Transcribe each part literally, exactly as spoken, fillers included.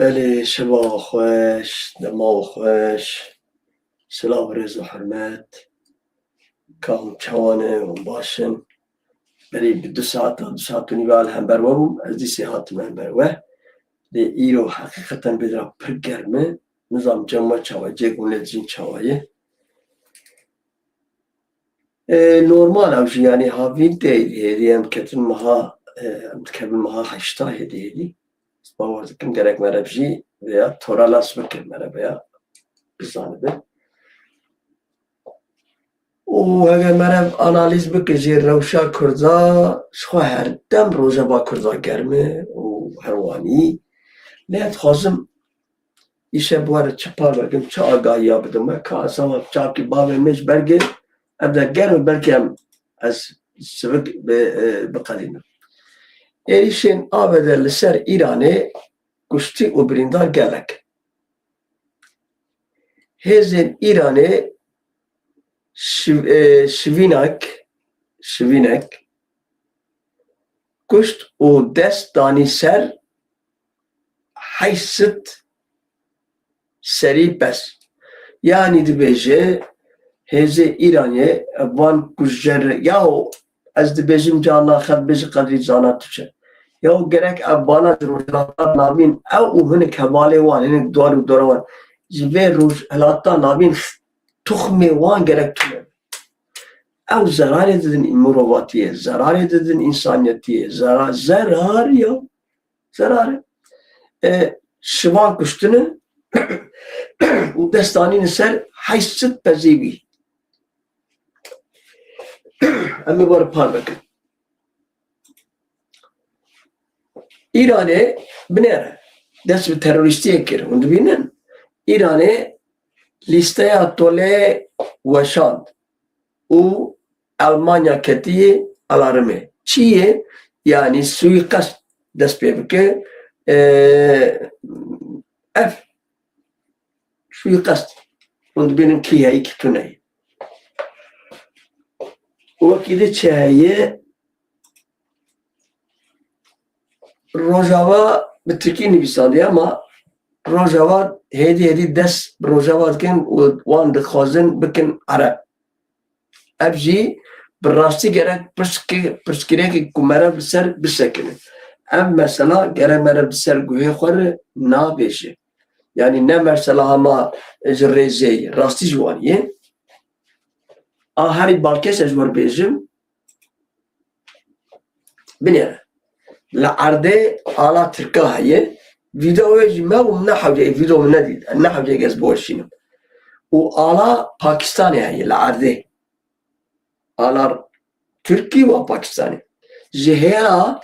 Belê, şeva xweş, dema xweş. Silav, rêz û hurmet. Ka hûn çawan in, hûn baş in? Berî bi du saeta, du saet û nîve li hember we bûm, ez dîsê hatim hember we. Lê îro heqîqeten bêdira pir germ e. Nizam cem we çawa, cêk hûn lê dijîn çawa ye. E, normal ew jî, yanî havîn tê hêdî, em diketin meha, e, em dikevin meha heşta hêdî hêdî. Ez bawer dikim gerek merev jî vêya tolerans bike, merev vêya bizanibe. Û heger merev analîz bike jî rewşa Kurda, ji xwe her dem rojeva Kurda germ e û herwanî. Lê ez dixwazim îşev were çi parve bikim, çi agahiya bidim we, ka ez hema çavkî bavê min ji ber girt, ev de germ e, belkî em ez sivik bi, e, biqedînim. Êrîşên A B D li ser Îranê kuştî û birîndar gelek. Hêzên Îranê şiv-, e, şivînek, şivînek kuşt û dest danî ser heşt sed serî pez. Yanî dibêje hêzê Îranê van ku jer-, yaho ez dibêjim carna xet bêje qedrî zana tu çi. Yaho gerek ev bana ji Rojhilata Navîn ew û hinek hevalê wan, hinek dor û dora wan ji vê Rojhilata Navîn tuxmê wan gerek tune be. Ew zerarê didin mirovatiyê, zerarê didin însaniyetiyê, zera-, zerar ya, zerar e. E, şivan kuştine û dest danîne ser heşt sed pezê wî. Em ê were par bikin. Îranê binêre dest bi terorîstiyê kir. Hûn dibînin? Îranê lîsteya tolê weşand û Elmanya ketiye alarmê. Çi ye? Yanî suîqest dest pê bike. Ee, ev suîqest. Hûn dibînin kî heye, kî tune ye. Wekî di çi heye? Rojava bi tirkî nivîsandiye, ama Rojava hêdî hêdî dest bi Rojava dikin û wan dixwazin bikin ereb. Ev jî bi rastî gerek pirsgirêk-, pirsgirêkek ku meriv li ser bisekine. Ev mesela gerek meriv li ser guhê xwe re nabêje. Yanî ne mesela hema ji rêzê ye, rastî ji wan ye. A herî balkêş ez ji we re bêjim, binêre. Li erdê ala Tirka heye. Vîdeoyê jî me û min nehewce, vîdeo min nedît. Nehewce ez biweşînim. Û ala Pakistanê heye li erdê. Ala Tirkî û Pakistanê. Ji hêla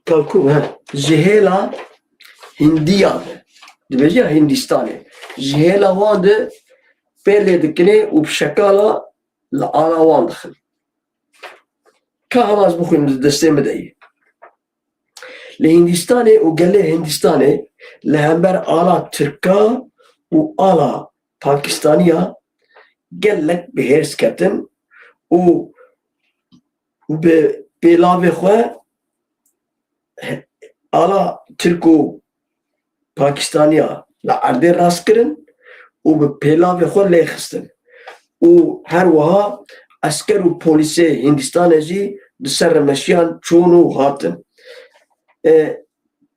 Kalkû, he. Ji hêla Hindiya de. Dibêje ya Hindistanê. Ji hêla wan de pê lê dikine û bi şekala li ala wan dixin. Ka hema ez bixwînim, di destê min de ye. Li Hindistanê û gelê Hindistanê li hember ala Tirka û ala Pakistaniya gelek bi hêrs ketin û û bi pêlavê xwe ala Tirk û Pakistaniya li erdê rast kirin û bi pêlavê xwe lê xistin. Û her wiha esker û polîsê Hindistanê jî di ser re meşiyan çûn û hatin. E,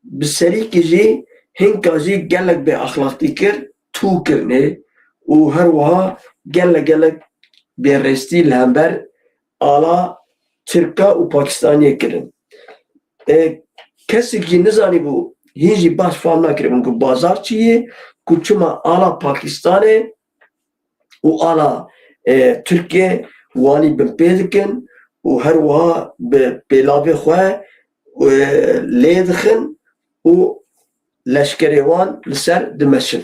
bi serîkî jî hinka jî gelek bêexlaqtî kir, tû kirinê û her wiha gelek gelek bêrêstî li hember ala Tirka û Pakistaniyê kirin. E, kesek jî nizanîbû, hîn jî baş fam nakiribûn ku bazar çi ye, ku çima ala Pakistanê û ala, e, Tirkiyê wanî binpê dikin û her wiha bi pêlavê xwe, e, lê dixin û leşkerê wan li ser dimeşin.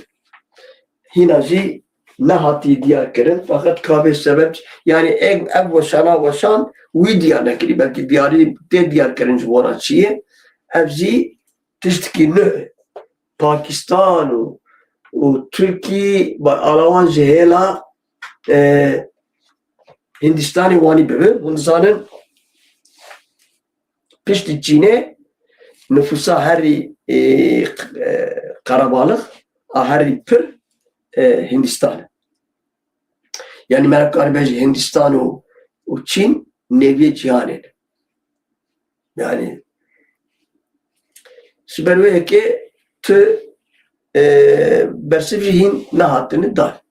Hîna jî nehatî diyar kirin, feqet ka vê sebeb, yanî ev, ev weşana weşan wî diyar nekirî, belkî diyarî tê diyar kirin ji bona çi ye. Ev jî tiştekî nû ye. Pakistan û, û Tirkî ba-, ala wan ji hêla, e, Hindistanê wanî bibe. Hûn dizanin, Piştî Çînê nifûsa herî, e, q-, e, qerebalix a herî pir, e, Hindistan e. Yanî me re kare bêje Hindistan û, û Çîn nêviyê cîhanê ne. Yanî ji ber wê yekê tu, e, bersiv jî hîn nehatine dar.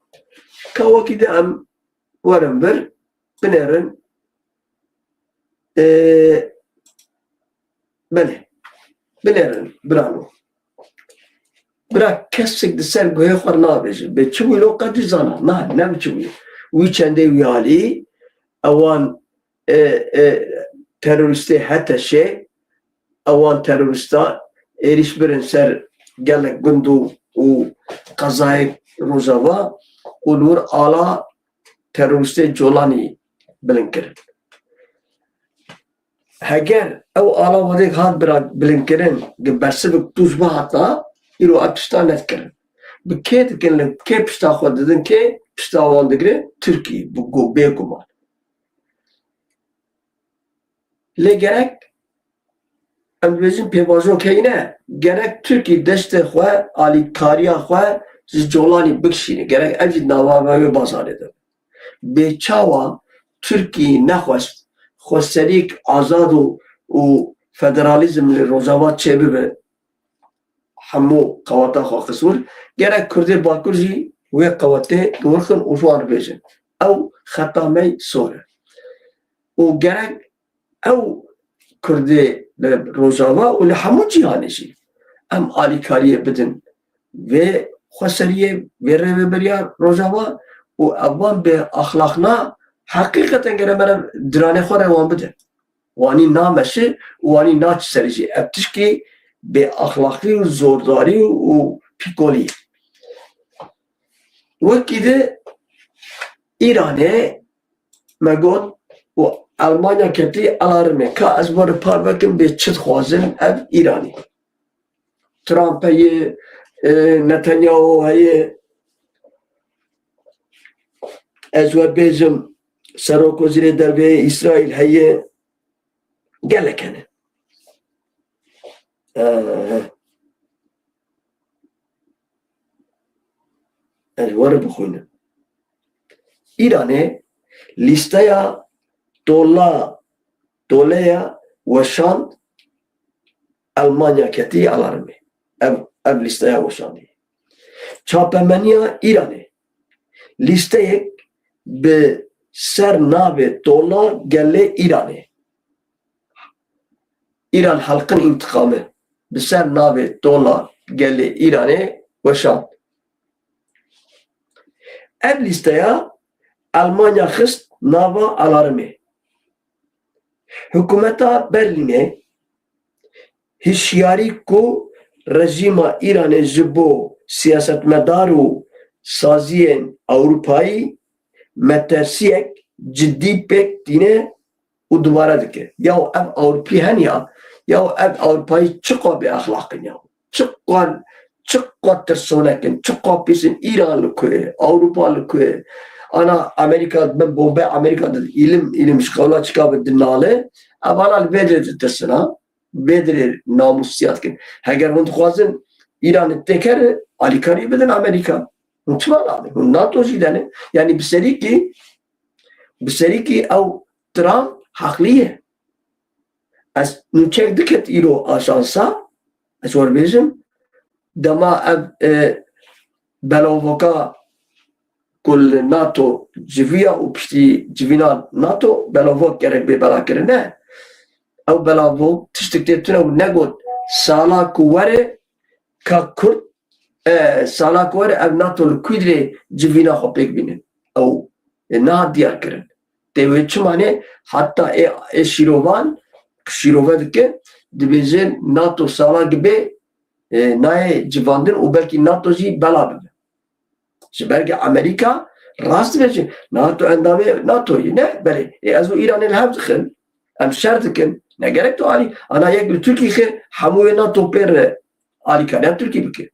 Ka wekî de em werin vir, binêrin. E, belê. Binêrin, birano. Bira kesek di ser guhê xwe nabêje. Bê çi bû lo qet jî zana. Na, ne bi çi bû. Wî çendê wî alî, ewan, e, e, terorîstê HTŞê, ewan terorîsta êrîş birin ser gelek gund û, û qezayê Rojava û li wir ala terorîstê Colanî bilind kirin. Heger ew ala wedêk hat bira bilind kirin, gi bersivik tûj bihata, îro ev tişta nedikirin. Bi kê dikin, li kê pişta xwe didin, kê pişta wan digire? Tirkî, bi gu-, bêguman. Lê gerek, em dibêjin pêvajoyek heyî ne, gerek Tirkî deştê xwe, alîkariya xwe ji Colanî bikişîne. Gerek ev jî di nava me wê bazarê de. Bê çawa Tirkî nexwest xweseriyek azad û, û federalîzm li Rojava çêbibe, hemû qeweta xwe xist wir. Gerek Kurdê Bakur jî wê qewetê li wir xin û ji wan re bêjin. Ew xeta me sor e. Û gerek ew Kurdê li Rojava û li hemû cîhanê jî em alîkariyê bidin vê xweseriyê, vê rêveberiya Rojava û ev wan bê axlaqna heqîqeten gere mere diranê xwe re wan bidin. Wanî nameşe û wanî naçe serî jî. Ev tişkî bêaxlaqî û zordarî û pîkolî ye. Wekî di Îranê me got û Elmanya ketî alarmê. Ka ez we re parve kim bê çi dixwazin ev Îranî. Trump heye, e, Netanyahu heye, ez we bêjim, Serokwezîrê Derve yê Îsraîl heye, gelek hene. E, ez we re bixwînim. Îranê lîsteya tola, toleya weşand Elmanya ketî alarmê. Ev, ev lîsteya weşandî. Çapemeniya Îranê lîsteyek bi ser navê tola gelê Îranê. Îran Halkın İntikamı bi ser navê tola gelê Îranê weşand. Ev lîsteya Elmanya xist nava alarmê. Hikûmeta Berlînê hişyarî ku rejîma Îranê ji bo siyasetmedar û saziyên Ewropayî metersiyek cidî pêk tîne û dubare dike. Ya ev Ewropî hen ya, ya ev Ewropayî çiqa bêexlaq in ya. Çiqa, çiqa tirsonek in, çiqa pîs in. Îran li ku ye, Ewropa li ku ye? Ana Amerîka, bin bombe Amerîka di îlim, îlim ji qewla çika bi dinale. Ev ana li vê dirê ditirsin ha. Vê dirê namûsiya dikin. Heger hûn dixwazin Îranê têkere, alîkarî bidin Amerîka. Hûn çima nabin? Hûn NATO jî de ne. Yanî bi serîkî, bi serîkî ew Trump heqlî ye. Ez nûçek diket îro ajansa, ez we bêjim, dema ev, e, belavoka ku li NATO civiya û piştî civîna NATO belavok gerek bê bela kirine. Ew belavok tiştek tê tune û negot sala ku were ka Kurd, e, sala ku were ev NATO li ku dirê civîna xwe pêk bînin. Ew, e, nehat diyar kirin. Tê wê çima ne heta ê, ê şîrovan, şîrove dike, dibêje NATO sala gibe, e, nayê civandin û belkî NATO jî bela bibe. Ji ber ku Amerîka rast dibêje, NATO endamê NATO yî ne, belê. Ê, ez û Îranê li hev dixin, em şer dikin. Ne gerek tu alî, ana yek li Tirkî xê, hemû wê NATO pê re alîkariya Tirkî bike.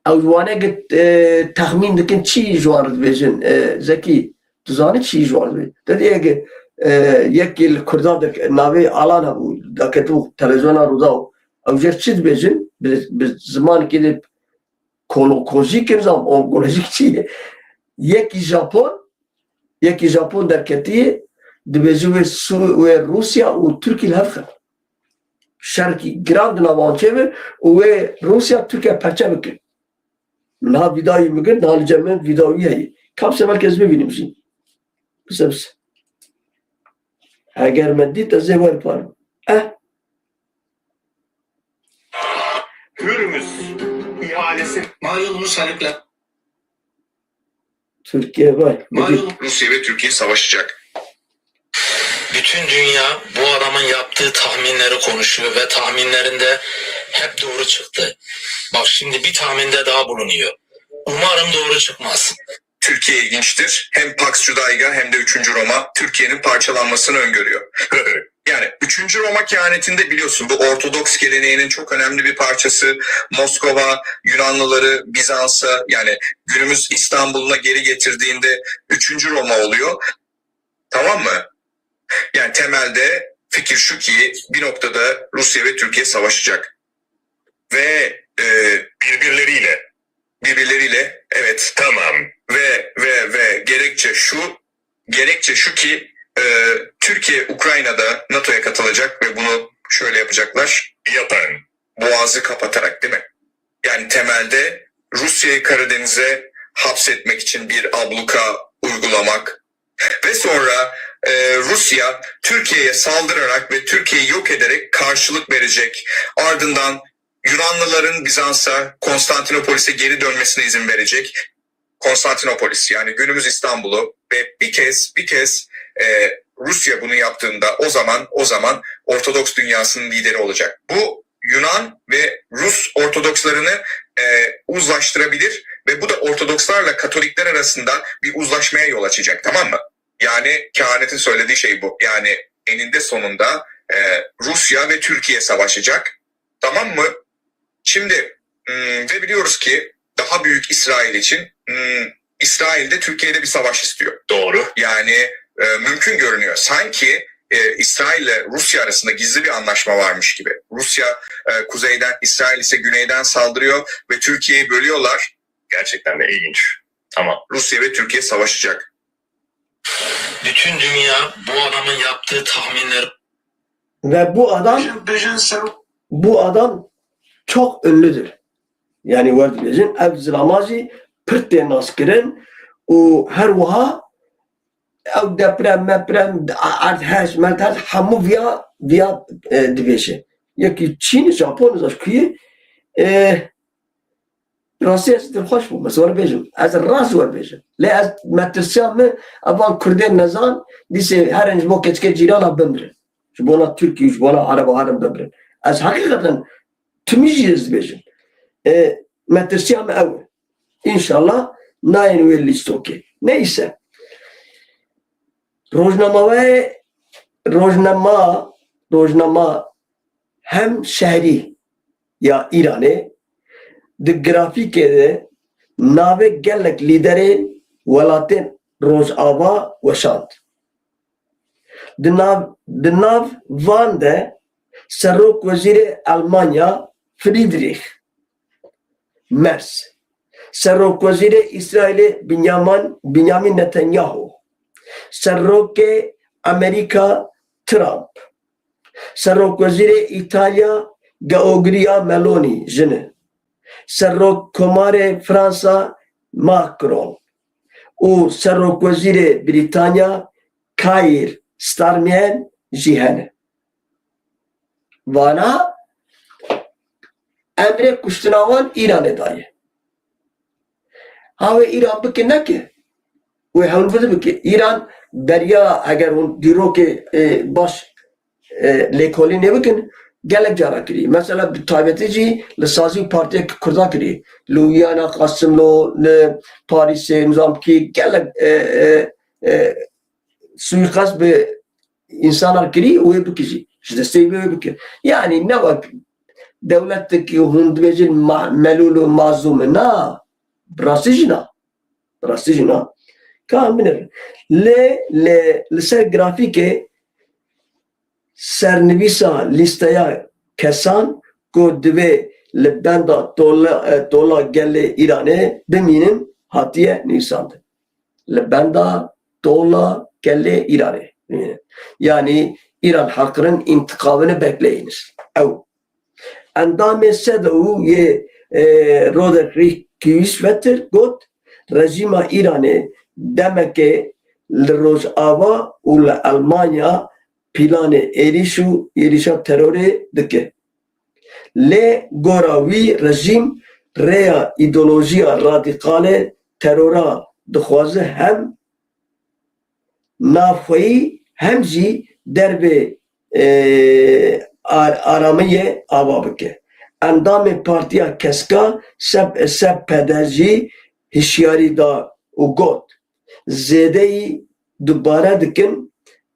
Ew ji wane gi, e, texmîn dikin çi ji wan re dibêjin, e, Zekî, tu zanî çi ji wan re dibêjin? Te dî yek e, yekî li Kurdan de navê Alan hebû, daketibû televizyona Rûdaw. Ew jê çi dibêjin? Bi, bi zimanekî de kolokozî kirin, zam onkolojîk çi ye? Yekî Japon, yekî Japon derketiye, dibêje wê Su-, wê Rûsya û Tirkî li hev xin. Şerkî giran di nava wan çêbe û wê Rûsya Tirkiye perçe bikin. Niha vîdayî min girt, niha li cem min vîdayî heye. Kam se belkî ez bibînim jî. Bize, bize. Heger me dît, ez ê werparim. Eh. Hürmüz ihalesi. Malum Rus haripler. Türkiye var. Malum Rusya ve Türkiye savaşacak. Bütün dünya bu adamın yaptığı tahminleri konuşuyor ve tahminlerinde hep doğru çıktı. Bak, şimdi bir tahminde daha bulunuyor. Umarım doğru çıkmaz. Türkiye ilginçtir. Hem Pax Judaica hem de üçüncü Roma Türkiye'nin parçalanmasını öngörüyor. Yani üçüncü Roma kehanetinde biliyorsun bu Ortodoks geleneğinin çok önemli bir parçası. Moskova, Yunanlıları, Bizans'a, yani günümüz İstanbul'una geri getirdiğinde üçüncü Roma oluyor. Tamam mı? Yani temelde fikir şu ki bir noktada Rusya ve Türkiye savaşacak. Ve e, birbirleriyle. Birbirleriyle, evet. Tamam. Ve ve ve gerekçe şu, gerekçe şu ki e, Türkiye Ukrayna'da NATO'ya katılacak ve bunu şöyle yapacaklar. Yapan. Boğazı kapatarak, değil mi? Yani temelde Rusya'yı Karadeniz'e hapsetmek için bir abluka uygulamak ve sonra e, Rusya Türkiye'ye saldırarak ve Türkiye'yi yok ederek karşılık verecek. Ardından Yunanlıların Bizans'a, Konstantinopolis'e geri dönmesine izin verecek. Konstantinopolis, yani günümüz İstanbul'u ve bir kez, bir kez e, Rusya bunu yaptığında o zaman, o zaman Ortodoks dünyasının lideri olacak. Bu Yunan ve Rus Ortodokslarını e, uzlaştırabilir ve bu da Ortodokslarla Katolikler arasında bir uzlaşmaya yol açacak, tamam mı? Yani kehanetin söylediği şey bu. Yani eninde sonunda e, Rusya ve Türkiye savaşacak, tamam mı? Şimdi hmm, ve biliyoruz ki daha büyük İsrail için hmm, İsrail de Türkiye'de bir savaş istiyor. Doğru. Yani e, mümkün görünüyor. Sanki e, İsrail ile Rusya arasında gizli bir anlaşma varmış gibi. Rusya e, kuzeyden, İsrail ise güneyden saldırıyor ve Türkiye'yi bölüyorlar. Gerçekten de ilginç. Ama Rusya ve Türkiye savaşacak. Bütün dünya bu adamın yaptığı tahminleri Ve bu adam, bu adam çok ünlüdür. Yani, wer dibêjin, ev zilama jî pir tê naskirin û her wiha ew deprem, meprem, erdhej, merdhej, hemû viya, viya, e, dibêje. Yekî Çîn, Japon, ez ku yê, e, Rastî ez dilxweş bûm, ez wer bêjim. Ez rast wer bêjim. Lê ez metirsiya min, evan Kurdên nezan, dîsê herin ji bo keçikê cîrana bimrin. Ji bona Tirkî û ji bona Ereba herin bimrin. Ez heqîqeten timî jî ez dibêjim. E, metirsiya min ew e. Înşallah nayên wê lîstokê. Neyse. Rojnameyê, rojnama, rojnama hem şehrî ya Îranê di grafîkê de navê gelek lîderên welatên Rojava weşand. Di nav, di nav van de Serok Wezîrê Elmanya Friedrich Merz, Serokwezîrê Îsraîlê Binyamin, Binyamin Netanyahu, Serokê Amerîka Trump, Serokwezîrê Îtalya Giorgia Meloni, jin e, Serokkomarê Fransa Macron û Serokwezîrê Brîtanya Keir Starmer jî hene. Vana emrê kuştina wan Îranê daye. Ha wê Îran bike neke. Wê hewlbir bike. Îran beriya, eger hûn dîrokê, e, baş, e, lêkolînê bikin, gelek cara kirî. Mesela bi taybetî jî li sazî û partiyek Kurda kirî. Li Wiyana Qasimlo, li Parîsê, nizam kî gelek, e, e, e, suîqest bi însanan kirî û wê bikijî. Ji destê wê bike. Yanî ne wek dewletekî hûn dibêjin ma-, melûl û mazlûm e. Na. Bi rastî jî na. Bi rastî jî na. Ka em binêrin. Lê, lê li ser grafîkê sernivîsa lîsteya kesan ku divê li benda tola, e, tola gelê Îranê bimînin hatiye nivîsandin. Li benda tola gelê Îranê bimînin. Yanî Îran hakirin întiqamını bekleyiniz. Ew. Endamê SEDEU yê, e, Roderich Kiesewetter got, rejîma Îranê demekê li Rojava û li Elmanya planê êrîş û êrîşa terorê dike. Lê gora wî rejîm rêya îdeolojiya radîkal e terora dixwaze hem navxweyî hem jî dervê, e, ar-, aramiyê ava bike. Endamê Partiya Keska Sep-, S P D jî hişyarî da û got, zêdeyî dubare dikin,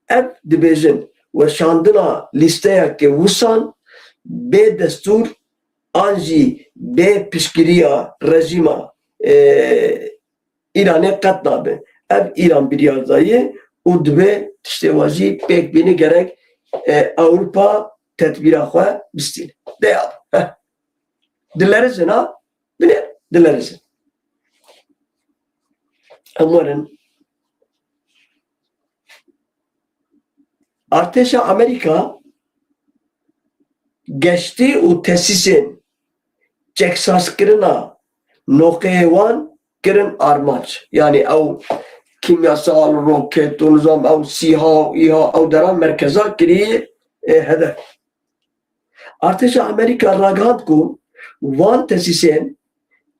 ev dibêjin, weşandina lîsteyeke wisan bê destûr an jî bê piştgiriya rejîma, e, Îranê qet nabe. Ev Îran biryar daye û divê tiştê wa jî pêk bîne, gerek, e, Ewropa tedbîra xwe bistîne. Deya. Heh. Dilerizin ha? Binêr, dilerizin. Em werin. Artêşa Amerîka geştî û tesîsên çeksazkirina noqeyê wan kirin armanc. Yanî ew kîmyasal, roket û nizam ew sîha û îha ew deran merkeza kirî, e, hedef. Artêşa Amerîka ragihand ku van tesîsên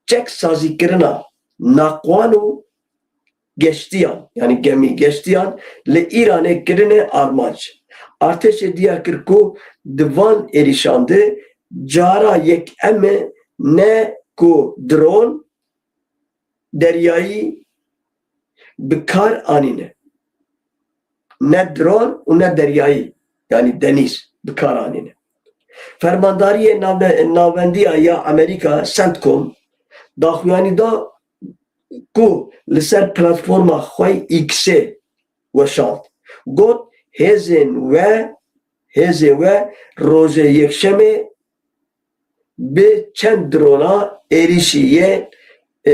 çek sazîkirina naqwan û geştiyan, yanî gemî geştiyan li Îranê kirine armanc. Artêşê diyar kir ku di van êrîşan de cara yekeme ne ku dron deryayî bi kar anîne. Ne dron û ne deryayî, yanî denîz bi kar anîne. Fermandariyê navbe-, Navendiya ya Amerîka, CENTCOM, daxuyanî da ku li ser platforma xwe X-ê weşand. Got, hêzên we, hêzê we rojê yekşemê bi çend drona êrîşî yê, e,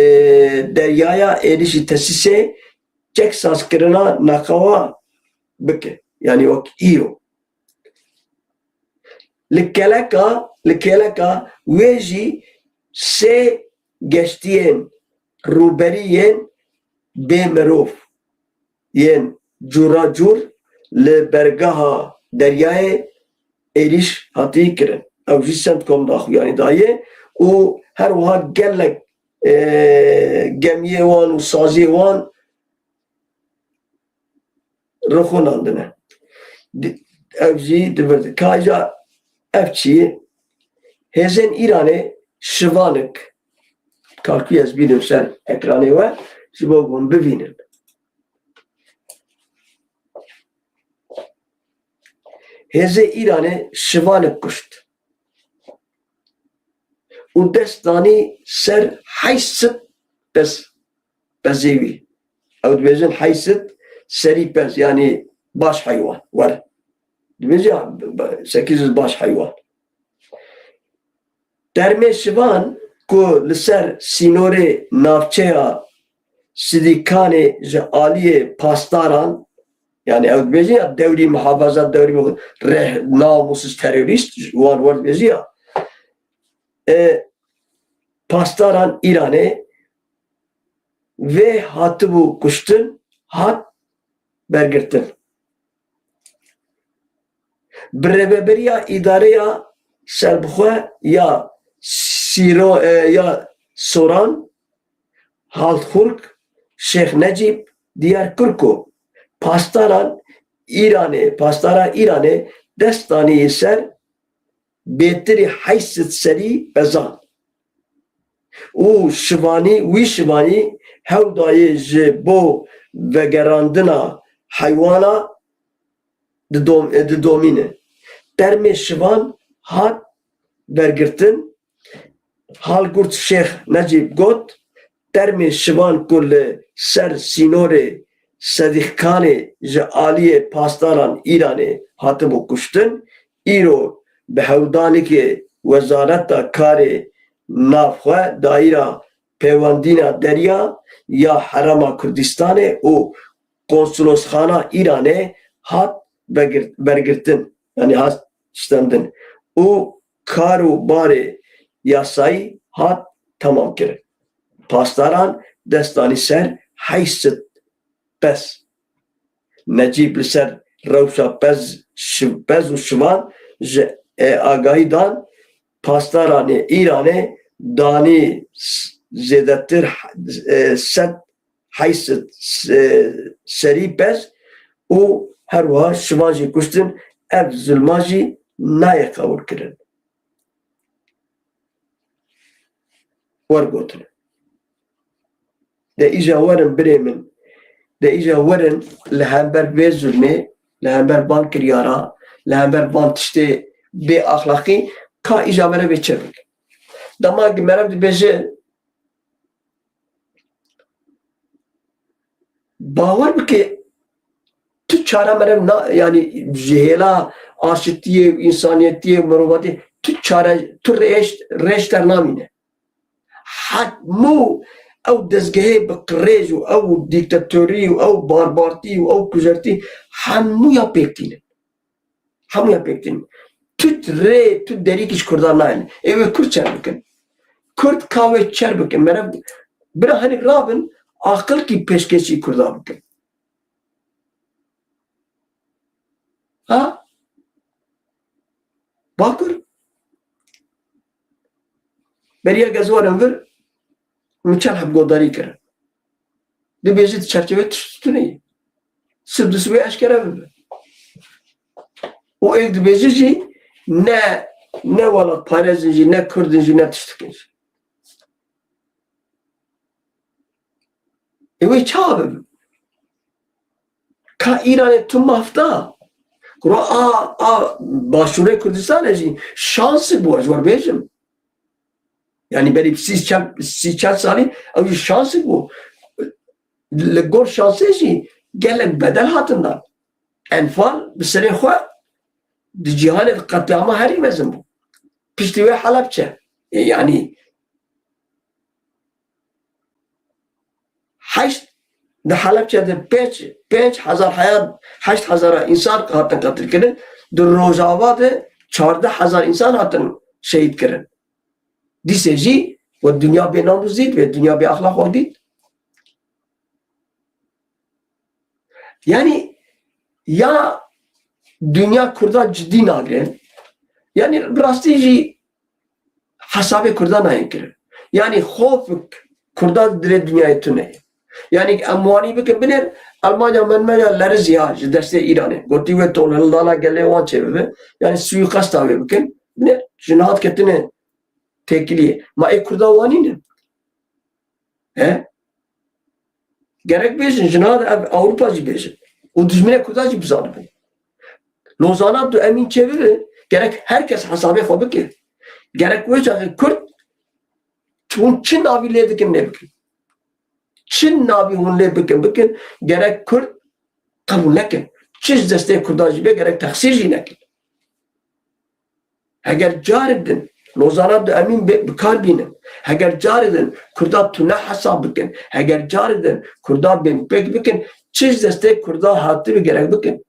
deryaya êrîşî tesîsê çeksazkirina naqawa bike. Yanî wek îro. Li keleka, li keleka wê jî sê geştiyên rûberî yên bê mirov yên cûra cûr li bergeha deryayê êrîş hatî kirin. Ew jî CENTCOM daxuyanî daye û her wiha gelek, e, gemiyê wan û saziyê wan rixonandine. Di-, ev jî di vir de. Ka îca ev çi ye? Hêzên Îranê şivanik, kalkû ez bînim ser ekranê we, ji bo hûn bivînin. Hêzê Îranê şivanik kuşt û dest danî ser heşt sed pez, pezê wî. Ew dibêjin heşt sed serî pez, yanî baş heywan. Wer. Dibêje, sekiz yüz baş heywan. Termê şivan ku li ser sînorê navçeya Sidîkanê ji aliyê pasdaran, yanî ew dibêje ya dewrî muhafaza, dewrî mu-, reh-, namusiz terorîst, wan wer dibêje ya. E, pasdaran Îranê vê hatibû kuştin, hat bergirtin. Bi rêveberiya îdareya serbixwe ya Sîro-, e, ya Soran, Halxurk, Şêx Necîb diyar kir ku pasdaran Îranê, pasdara Îranê dest danî ser bêtirî heşt sed serî pezan û şivanî, wî şivanî hewl dayê ji bo vegerandina heywana didom-, didomîne. Termê şivan hat vergirtin. Halgurt Şêx Necîb got, termê şivan ku li ser sînorê Sedîxkanê ji aliyê pasdaran Îranê hatibû kuştin, îro bi hewdanikê Wezareta Karê Navxwe, Daîra Pêwendîna Derya ya Herêma Kurdistanê û Konsolosxana Îranê hat vegir-, vergirtin, yanî hat stendin û kar û barê yasayî hat temamkirin. Pasdaran dest danî ser heşt sed pez. Necîb li ser rewşa pez, şiv-, pez û şivan ji, e, agahî dan, pasdaranê Îranê danî s-, zêdetir, e, sed heşt sed, e, serî pez û her wiha şivan jî kuştin, ev zulma jî nayê qebûlkirin. Wergotin. De îja werin birê min, de îja werin li hember vê zulmê, li hember van kiryara, li hember van tiştê bê axlaqî, ka îja merevê çê bike. Dema ki merev dibêje, bawer bike, tu çare meriv na-, yanî ji hêla aşitiyê, însaniyetiyê, mirovatiyê, tu çare, tu rêş, rêş dernamîne. Hemû ew dezgehê bi qirêj û ew dîktatorî û ew barbartî û ew kujertî hemûya pêk tînin. Hemûya pêk tînin. Tu rê, tu derîkî ji Kurdan nayên. Ê wê Kurd çer bikin. Kurd ka wê çer bikin. Meriv bira hinek rabin, aqilkî pêşkêşî Kurda bikin. Ha? Bakur. Beriya gezwarên vir, min çend heb godarî kirin. Dibêjî di çerçevê tişt tune ye. Sib di sibê eşkere bibe. Û êk dibêjî jî ne, ne welatparêzin jî, ne Kurdin jî, ne tiştikin jî. Ê wê çawa bibe? Ka Îranê tu maf da. Kura a, a Başûrê Kurdistanê jî şansik bû, ez wer bêjim. Yanî berî sî çel, sî çel salî ew jî şansik bû. Li gor şansê jî gelek bedel hatin dan. Enfal bi serê xwe di cîhanê de qetlama herî mezin bû. Piştî wê Helebçe. Ê, yanî heşt, di Helebçe de pênc, pênc hezar heyat, heşt hezara însan hatin qetilkirin. Di Rojava de çardeh hezar însan hatin şehîd kirin. Dîsê jî we dinya bê nam û zît, wê dinya bê axlaq û dît. Yanî ya dinya Kurda cidî nagire, yanî bi rastî jî hesabê Kurda nayên kirin. Yanî xofik Kurda di rê dinyayê tune ye. Yanî em wanî bikin binêr, Elmanya Melmanya leriz ya ji destê Îranê. Gotî wê tolhildana gelê wan çêbibe. Yanî suîqesta wê bikin. Binêr, ji niha ketine têkiliyê. Ma ê Kurda wanî ne? He? Gerek bêjin, ji niha de ev Ewropa jî bêjin. Û dijminê Kurda jî bizanibin. Lozana du Emîn çêbibe, gerek her kes hesabê xwe bike. Gerek wê çaxê Kurd hûn çi navî lê dikin, lê bikin. Çi navî hûn lê bikin, bikin, gerek Kurd qebûl nekin. Çi ji destê Kurdan jî bê, gerek texsîr jî nekin. Heger carê din Lozana du Emîn bê, bi kar bînin, heger carê din Kurda tune hesab bikin, heger carê din Kurda bên pêk bikin, çi ji destê Kurda hatibi gerek bikin.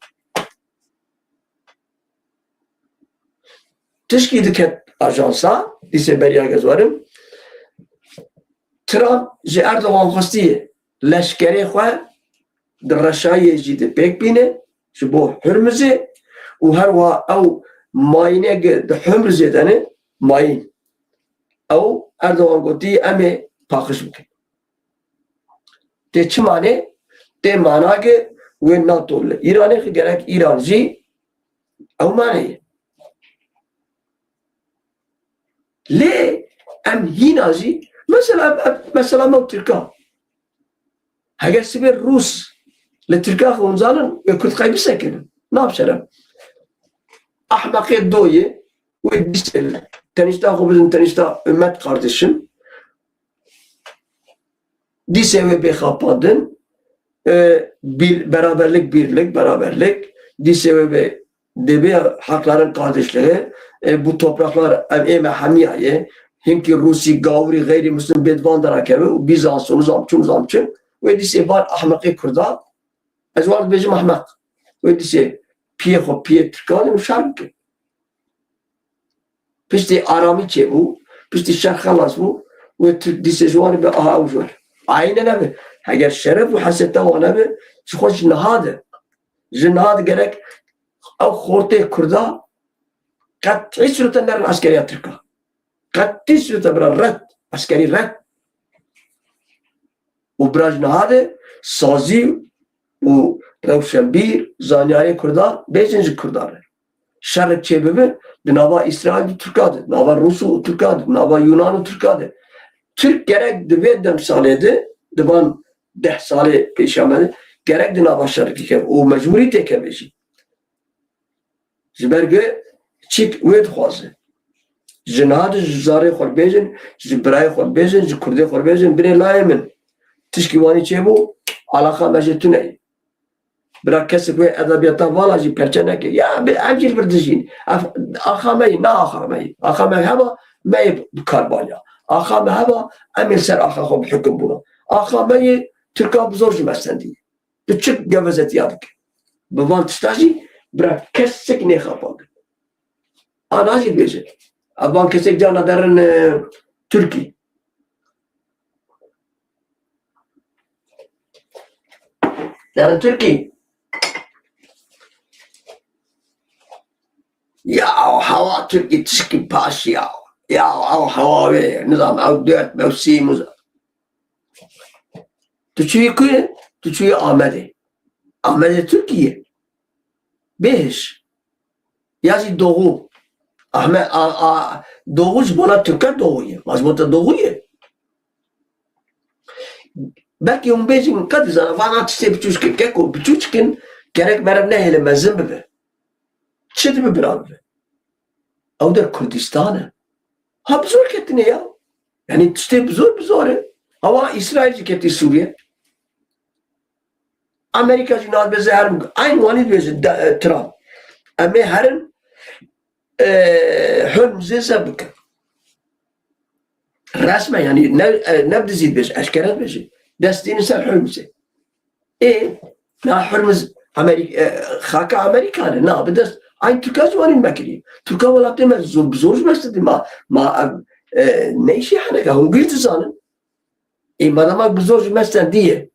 Tişkî diket ajansa, dîsê beriya gezwarin. Trump ji Erdogan xwestiye leşkerê xwe di reşayê jî di pêk bîne, ji bo Hurmizê û her wiha ew mayîneke di Hurmizê de ne, mayîn. Ew Erdogan gotî, em ê paqij bikin. Tê çi manê? Tê manake wê NATO li Îranê xi gerek Îran jî ew maneyê. Lê em hîna jî, mesela, em, em, mesela me û Tirka. Heger sibê Rûs li Tirka xwe hûn zanin, wê Kurd qey bisekinin. Navşere. Ahmeqê doyê, wê dîsê tenişta xwe bidin, tenişta ümmet kardeşim. Dîsê wê bê xapandin, e, bir, beraberlik, birlik, beraberlik. Dîsê wê bê, dê bê hakların kardeşliği. E, bu topraklar ev ê me hemiya ye. Hinkî Rûsî, Gawurî, gayrimüslim bê di van dera keve û Bîzans û nizam çi, nizam çi. Wê dîsê van ahmeqê Kurda, ez wan dibêjim ahmeq. Wê dîsê piyê xwe, piyê Tirkan û şer bikin. Piştî aramî çêbû, piştî şer xelas bû, wê Tirk dîsê ji wan re be, aha ew ji wan. Ayîne nebe. Heger şeref û heseta wan nebe, ji xwe ji niha de, ji niha de gerek ew xortê Kurda qetî sûrete nerin eskeriya Tirka. Qetî sûrete bira red, eskerî red. Û bira ji niha de sazî û rewşenbîr, zanyarê Kurda bêjin ji Kurda re. Şerek çêbibe di nava Îsraîl û Tirka de, nava Rûs û Tirka de, nava Yunan û Tirka de. Tirk gerek di vê demsalê de, di van deh salê pêşiya me de, gerek di nava şerekî keve û mecbûrî tê keve jî. Ji ber ku çîk wê dixwaze. Ji niha de ji zarê xwe bêjin, ji birayê xwe bêjin, ji kurdê xwe bêjin, birê layê min. Tişkî wanî çêbû, alaqa me jê tune ye. Bira kesek wê edebiyata vala jî perçe neke. Ya, bi, em jî li vir dijîn. Ev, axa me ye, na axa me ye. Axa me heba, me yê bi kar baniya. Axa me heba, em ê li ser axa xwe bi hukum bûna. Axa me yê, Tirka bi zor ji me stendiye. Tu çi gevezetiya dikî? Bi van tişta jî bira kesek nêxapandin. Ana jî dibêje. Ev van kesek carna derin, e, Tirkî. Derin Tirkî. Ya hewa Tirkî tişkî paş ya. Ya ew hewa wê, nizam ew dört mewsim. Tu çûyî ku? Tu çûyî Amedê. Amedê Tirkiye. Bêhiş. Ya jî Doğu. Ahme-, a, a, Doğu ji bona Tirka Doğu ye. Ma ji bo te Doğu ye. Belkî hûn bêjin, ka dizana, vana tiştê biçûçik in. Keko, biçûçik in, gerek meriv nehêle mezin bibe. Çi dibe bira bibe? Ew der Kurdistan e. Ha, bi zor ketine ya. Yanî tiştê bi zor, bi zor e. Hawa Îsraîl jî ketî Sûriye. Amerîka jî nabêze herin. Eyn wanî dibêje de, e, Trump. Em ê herin, e, Hurmizê ze bikin. Resmen yanî ne, e, ne bi dizî dibêje, eşkere dibêje. Destînin ser Hurmizê. Ê, na Hurmiz Amerîk-, e, xaka Amerîkan e. Na, bi dest, aynî Tirka jî wanî me kiriye. Tirka welatê me zor, bi zor ji me stendî. Ma, ma, e, ne îşê heneka, hûn giş dizanin. Ê, madama bi zor ji me stendiye.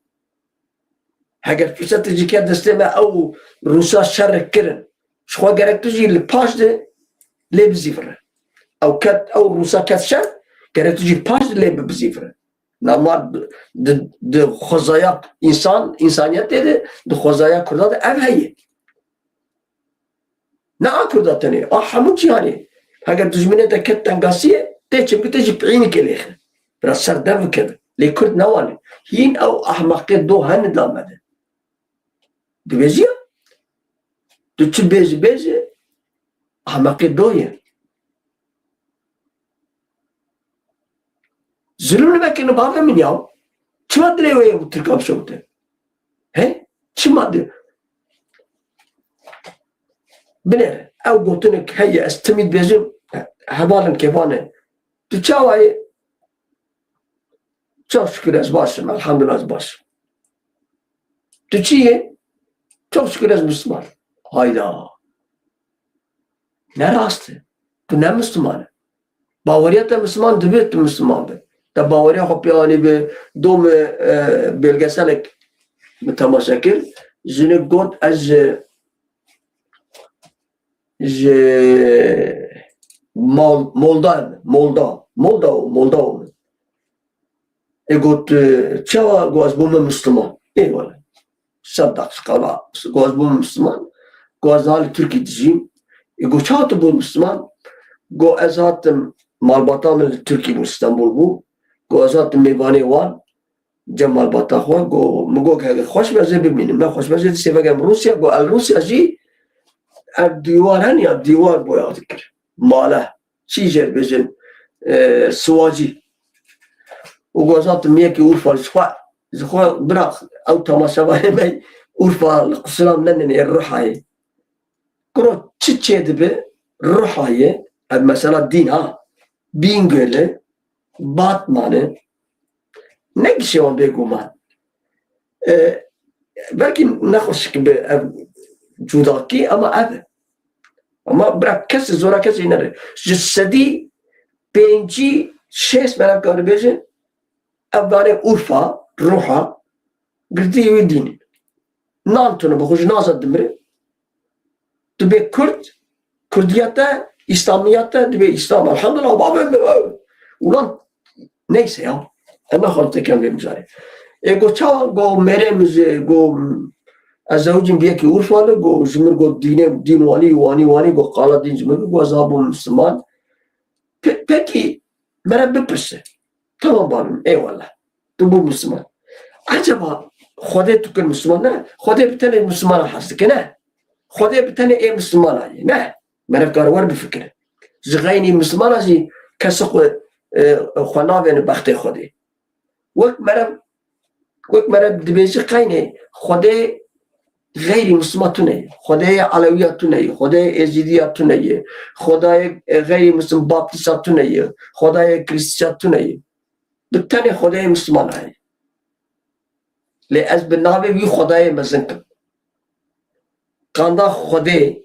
Heger firsetek jî ket destê me, ew Rûsa şerek kirin. Ji xwe gerek tu jî li paş de lê bizîvire. Ew ket, ew Rûsa ket şer, gerek tu jî li paş de lê bibizîvire. Normal di, di, di xwezaya însan, însaniyetê de, di xwezaya Kurda de ev heye. Ne a Kurda tenê, a hemû cîhanê. Heger dijminê te ket tengasiyê, tê çimkî tê jî pînikê lêxe. Bira ser dev bikeve. Lê Kurd ne wan e. Hîn ew ehmeqê do hene da me de. Dibêjî ya. Tu çi bêjî bêjî, ehmeqê do ye. Zulm nivekirine bavê min ya. Çima dilê wê ye bi Tirka bişewite? He? Çima di-, binêre. Ew gotinek heye, ez timî dibêjim, hevalên kêvan e. Tu çawa yê? Çok şükür ez başım, elhamdülillah ez başım. Tu çi yê? Çok şükür ez Müslüman. Hayda. Ne rast e. Tu ne Müslüman e. Baweriya te Müslüman dibe, tu Müslüman be. Te baweriya xwe pê anî bi, do min, e, belgeselek min temaşe kir. Jinik got, ez ji, ji Mol-, Molda, Molda, Molda, Molda. Ê got, e, çawa? Got, ez bûme Müslüman. Ê wele. Sed deqîqa va, got, ez bûme Müslüman. Got, ez li Tirkî dijîm. Ê got, çawa tu bû Müslüman? Got, ez hatim, malbata min li Tirkî bû, Stenbul bû. Got, ez hatim mêvanê wan, cem malbata xwe. Got, min got, heger xweş be ez ê bimînim. Ne xweş be ez ê dîsê vegerim Rûsya. Got, el Rûsya jî ev dîwar hene ya, dîwar boya dikir. Male. Çî jê dibêjin, e, siwacî. Û got, ez hatim yekî Urfa ji xwe Ji xwe bira ew temaşevanê me Urfa li qusura min nenê Ruhayê. Kuro çi çêdibe Ruhayê, ev mesela dîn ha, Bîngölê, Batmanê, ne gişê wan bêguman. E, belkî nexweşik bi ev cudakî, ama ev e. Ama bira kes zora kesê nere. Ji sedî pêncî şêst mera karibêje, ev danê Urfa, Ruha, girtî wî dînî. Nan tune bi xwe ji naza dimire. Tu bê Kurd, Kurdiya te, Îslamiya te, dibê Îslam. Elhamdulillah, bavê min, ew. Ulan, neyse ya. Em naxwazin tekem vê mijarê. E, go çawa, go mêrê min jê, go ez zewicim bi yekî Urfalı, go ji min go dînê, dîn wanî, wanî, wanî, go qala dîn ji min, go ez habûm Müslüman. Pe-, pekî, mere bipirse. Tamam babim, eyvallah. Tu bû Müslüman. Acaba Xwedê tu kir Müslüman ne? Xwedê bi tenê Müslümana hez dike ne? Xwedê bi tenê ê Müslümana ye ne? Meriv kar wer bifikire. Ji xeynî Müslümana jî kes xwe, e, xwe navêne bextê Xwedê. Wek meriv, wek meriv dibêjî qeynê Xwedê xeyrî Müslüman tune ye. Xwedê Elewiya tune ye. Xwedê Êzîdiya tune ye. Xwedê, e, xeyrî Müslüm Baptista tune ye. Xwedê Kristîsa tune ye. Bi tenê Xwedê Müslüman heye. Lê ez bi navê wî Xwedayê mezin kim. Qanda Xwedê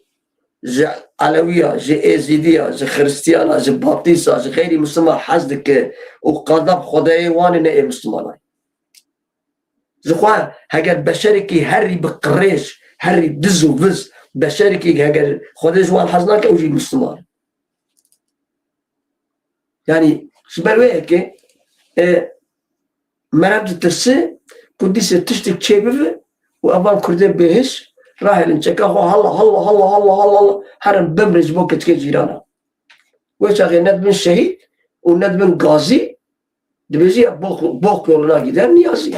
ji Elewiya, ji Êzîdiya, ji Xiristiyana, ji Baptîsa, ji xeyrî Mislima hez dike û qanda bi Xwedayê wan e, ne ê Mislimanan. Ji xwe heger beşerekî herî bi qirêj, herî diz û viz, beşerekî heger Xwedê ji wan hez nake, ew jî Misliman e. Yanî ji ber wê yekê, e, meriv ditirse ku dîse tiştek çêbibe û evan Kurdê bêhiş rahêlin çeka xwe, halla, halla, halla, halla, halla, halla, herin bimrin ji bo keçikê cîrana. Wê çaxê ne dibin şehîd û ne dibin gazî, dibêjî ya bok, bok yoluna gider Niyazi.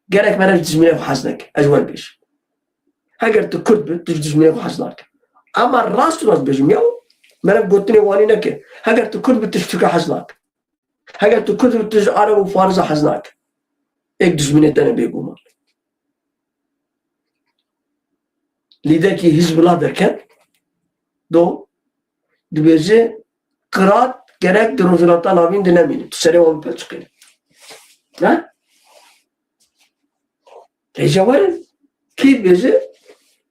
Gerek meriv ji dijminê xwe hez neke. Ez ji we dibêjim. Heger tu Kurd bi, tu ji dijminê xwe hez nake. Ama rast û rast dibêjim ya, meriv gotinê wanî neke. Heger tu Kurd bi, tu ji Tirka hez nake. Heger tu Kurd bi, tu ji Ereb û Farisa hez nake. Êk dijminê te ne bêguman. Lîdekî Hizbullah derket, do, dibêje, qirat gerek di Rojhilata Navîn de nemîne. Tu serê wan bipelçiqîne. Ne? Hêja werin. Kî dibêje?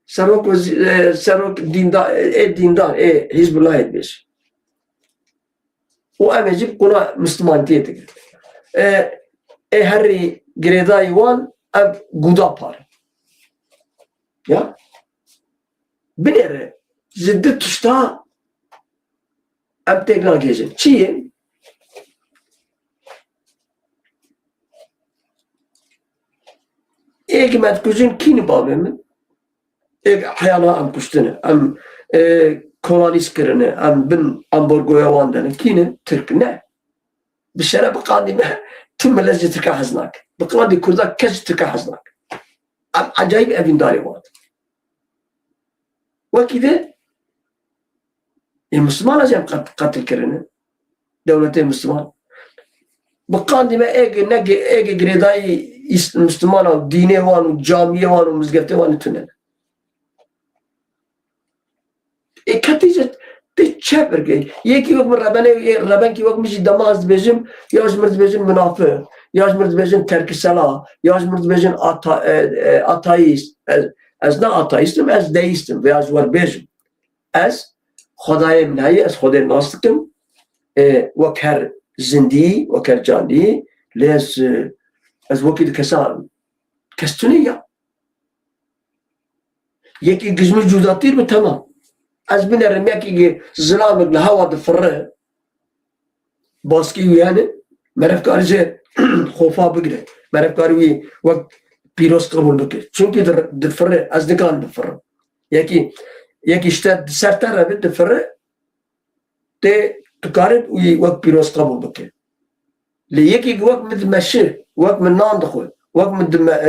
Serok wezî-, e, serok dînda-, ê dîndar, ê Hizbullahê dibêje. Û em ê jî bi qûna Mislimantiyê dikin. E, ê herî girêdayî wan ev guda par. Ya? Binêre ji du tişta em têk nagihêjin. Çi ye? Êk me dikujin kî ne bavê min? Êk heyana em kuştine, em, e, kolanîz kirine, em bin ambargoya wan de ne. Kî ne? Tirk ne. Bi şeref bi qandî me tu milet ji Tirka hez nake. Bi qandî Kurda kes ji Tirka hez nake. Em ecayîb evîndarê wan. Wekî de ê Mislimana jî em qet-, qetil kirine. Dewletê Misliman. Bi qandî me êgê, ne gê-, êgê girêdayî îs-, Mislimana û dînê wan û camiyê wan û mizgeftê wan tune ne. Ê ketî ji ti çe birgê. Yekî wek min rebenê, yê rebenkî wek min jî dema ez dibêjim, ya ji min dibêjin minafiq, ya ji min dibêjin terkisela, ya ji min dibêjin ata-, e, e, ateîst. Ez, ez ne ateîst im, ez deîst im, vêya ji we bêjim. Ez Xwedayê min heye, ez Xwedê nas dikim. E, wek her zindî, wek her candî, lê ez, e, ez wekî di kesa, kes tune ya. Yekî gijmî cudatîr bi, temam. Ez binerim, yekî zilamik li hewa difirre, baskî wî hene, meriv kar jê xofa bigire. Meriv kar wî wek pîroz qebûl bike. Çunkî di-, difirre, ez nikarim bifirim. Yekî, yekî ji te, ser te re bi difirre, tê, tu karî wî wek pîroz qebûl bike. Lê yekî wek min dimeşe, wek min nan dixwe, wek min dime-,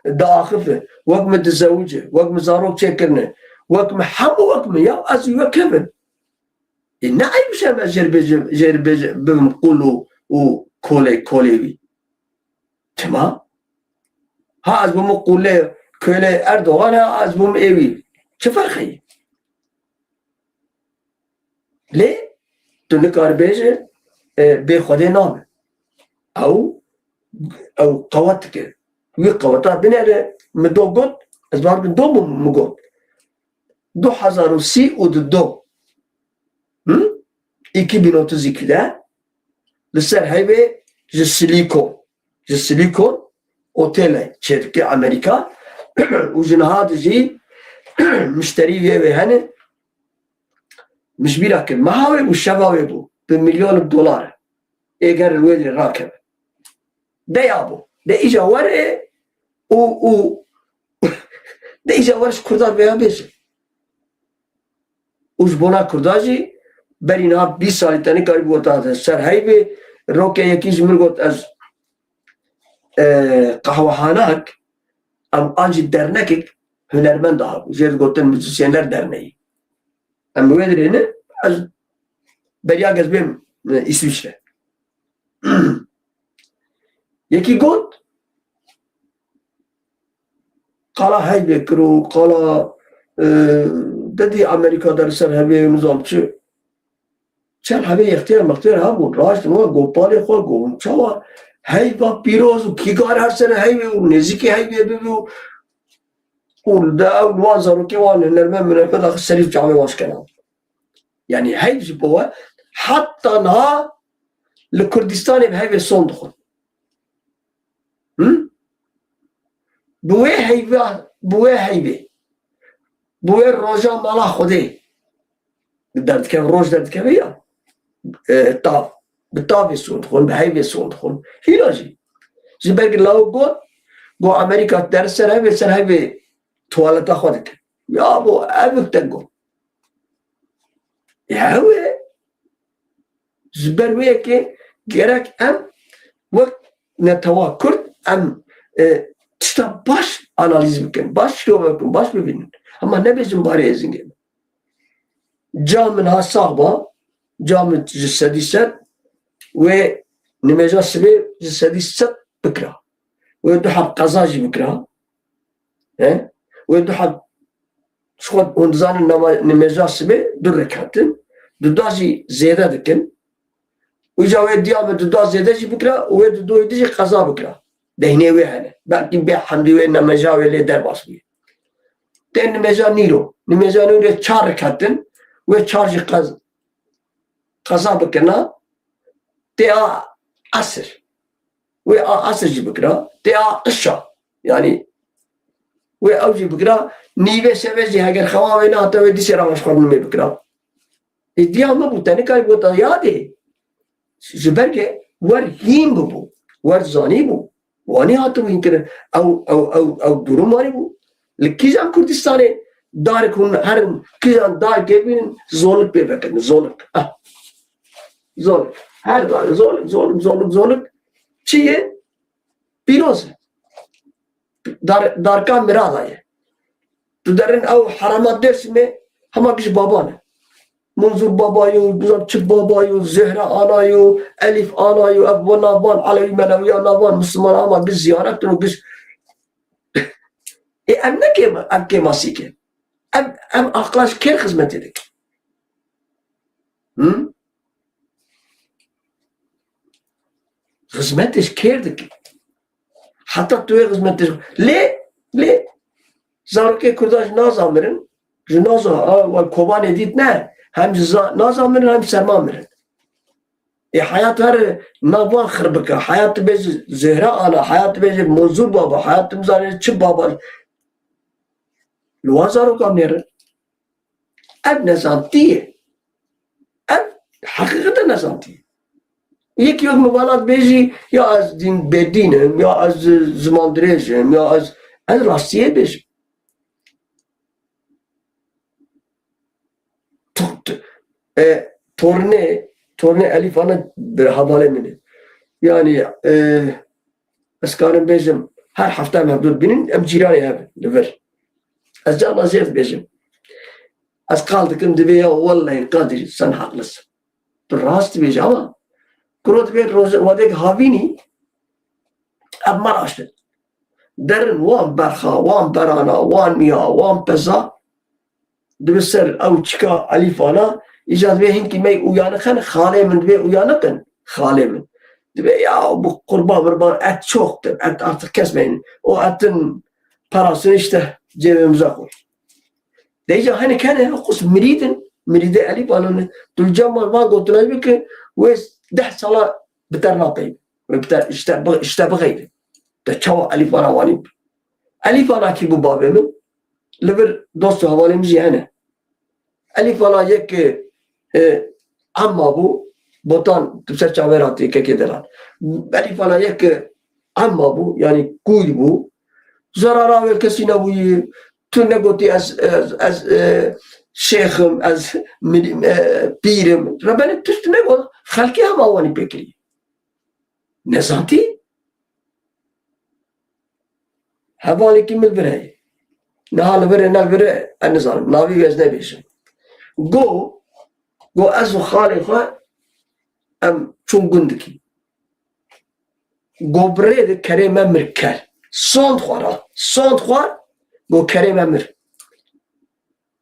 e, diaxife, wek min dizewice, wek min zarok çêkirine, wek min hemû wek min ya, ez wî wek hev im. Ê, ne eyb e me jê re bêje, jê re bêje bibim qul û, û kolê, kolê wî. Çima? Ha ez bûm qûlê, kölê Erdogan, ha ez bûm ê wî. Çi ferqe ye? Lê tu nikarî bêjî, e, bê Xwedê nabe. Ew, ew qewet dike. Wî qeweta binêre, min do got, ez bar bin do min, min got. Du hezar û sî û du. Hı? iki bin otuz ikide li ser heyvê ji Silikon, ji Silikon otele çêdike Amerîka û ji niha de jî mişterî wê wê hene. Min ji bîra kir. Meha wê bû, şeva wê bû. Bi milyonik dolar. Ê gerin wê lê rakeve. De ya bû. De îca were û, û de îca were ji Kurdan vêya bêje. Û ji bona Kurda jî berî niha bîst salî te nikarî bigota ser heyvê, roke yekî ji min got ez, e, qehwehanak, em an jî dernekek hunermend a, jê digotin Muzîsyenler Derneği. Em wê dirêne, ez beriya ez bêm, e, Îswîçre. Yekî got, qala heyvê kir û qala, e, dedî Amerîka de li ser hevê nizam çi. Çend hevê yextiyar mextiyar hebûn. Raştin we gopalê xwe, got çawa heyva pîroz û kî kar her sene heyvê û nêzîkî heyvê bibe û, û li de ew wan zarokê wan hunermend minermend axir serî û çavê wan şikena. Yanî heyv ji bo we heta niha li Kurdistanê bi heyvê son dixwin. Hı? Bi wê heyva, bi wê heyvê, bi wê roja mala Xwedê derdikeve, roj derdikeve ya, e, tav. Bi tavê son dixwin, bi heyvê son dixwin. Hîna jî. Ji ber ku law got, got Amerîka der ser heyvê, ser heyvê tuwaleta xwe dike. Ya bo, ev te got. Ew e. Ji ber wê yekê gerek em wek netewa Kurd em, e, tişta baş analîz bikin, baş şirove bikin, baş bibînin. Hema nebêjin barê êzingê min. Ca min ha sax ba, ca min ji sedî sed wê nimêja sibê ji sedî sed bikira. Wê du heb qeza jî bikira. He? Wê du heb, ji xwe hûn dizanin, nema-, nimêja sibê du rekat in. Duda jî zêde dikin. Îca wê diya min duda zêde jî bikira û wê dudoyê din jî qeza bikira. Deynê wê hene. Belkî bê hemdî wê nimêja wê lê derbas bûye. Tê nimêja nîro. Nimêja nîro çar rekat in. Wê çar jî qez-, qeza bikirina. Tê a esir. Wê a esir jî bikira. Tê a qişa. Yanî wê ew jî bikira. Nîvê şevê jî heger xewa wê nehate wê dîsê re xwe nimê bikira. Ê diya min bû, te nikarî bigota yadê. Ji ber ke wer hîn bibû, wer zanîbû. Wanî hatibû hînkirin. Ew, ew, ew, ew durum wanî bû. Li kîjan Kurdistanê darek hûn herin, kîjan darkê bînin, zolik pê vekirin, zolik. Ah. Zolik. Her dar, zolik, zolik, zolik, zolik. Çi ye? Pîroz e. Dar-, darka mirada ye. Tu derin ew herema Dêrsimê, hema giş baba ne. Munzur Baba yo, bizan çi Baba yo, Zehra Ana yo, Elif Ana yo, ev bo navban, Elewî Melewî ya navban, Misliman ama giş ziyaret û giş. E, em ne kêma, em kêmasîk in. Em, em aqlaş kêr xizmetê dikin. Hı? Xizmetê ji kêr dikin. Heta tu wê xizmetê ji, lê, lê, zarokê Kurda ji naza mirin, ji naza, a, we Kobanê dît ne, hem ji za-, naza mirin hem serma mirin. Ê, heyat her navban xir bike, heyat bêje Zehra Ana, heyat bêje Munzur Baba, heyat bizane çi baba. Li wan zarokan nêrin. Ev nezantî ye. Ev heqîqeten nezantî ye. Yek yek min vala dibêjî, ya ez dîn, bêdîn im, ya ez zimandirêj im, ya ez, ez rastiyê bêjim. Tu, tu, e, tornê, tornê Elîf Ana bi hevalê min e. Yanî, e, ez karim bêjim, her hefte em hevdû dibînin, em cîranê hev in, li vir. Ez carna jê dibêjim. Ez qal dikim, dibê ya wellehî Kadir, sen haklısın. Tu rast dibêjî ama Kuro dibê roje-, wadek havînî, ev me raştin. Derin wan berxa, wan berana, wan miya, wan peza, dibe ser ew çika Elîfana, îca dibê hinkî me uyanixin, xalê min dibê uyaniqin, xalê min. Dibê ya bu qurban mirban et çok dir, et artık kesmeyin. O etin parasını işte cebimize koy. Deyca hinek hene, qus mirîdin, mirîdê Elîfana ne. Tu li cem wan van gotina bike, wê deh sala bi te re napeyve. Wê bi te, ji te bi-, ji te bixeyve. Te çawa Elîfana wanî? Elîfana kî bû bavê min? Li vir dost û hevalê min jî hene. Elîfana yek, e, emma bû, Botan tu ser çavê re hatî kekê delan. Elîfana yek, e, emma bû, yanî kûy bû. Zarara wê kesî nebûyî. Tu negotî ez, ez, ez, e, şêx im, ez mil-, e, pîr im. Rebenê tu, tu negot. Xelkê hema wanî pê kirî. Nezantî? Hevalekî min li vir heye. Niha li vir e, ne li vir e, ez nizanim. Navî wî ez nebêjim. Go, go ez û xalê xwe em çûn gundikî. Go bi rê de kerê me mir ker. Sond xwar ha. Sond xwar, go kerê me mir.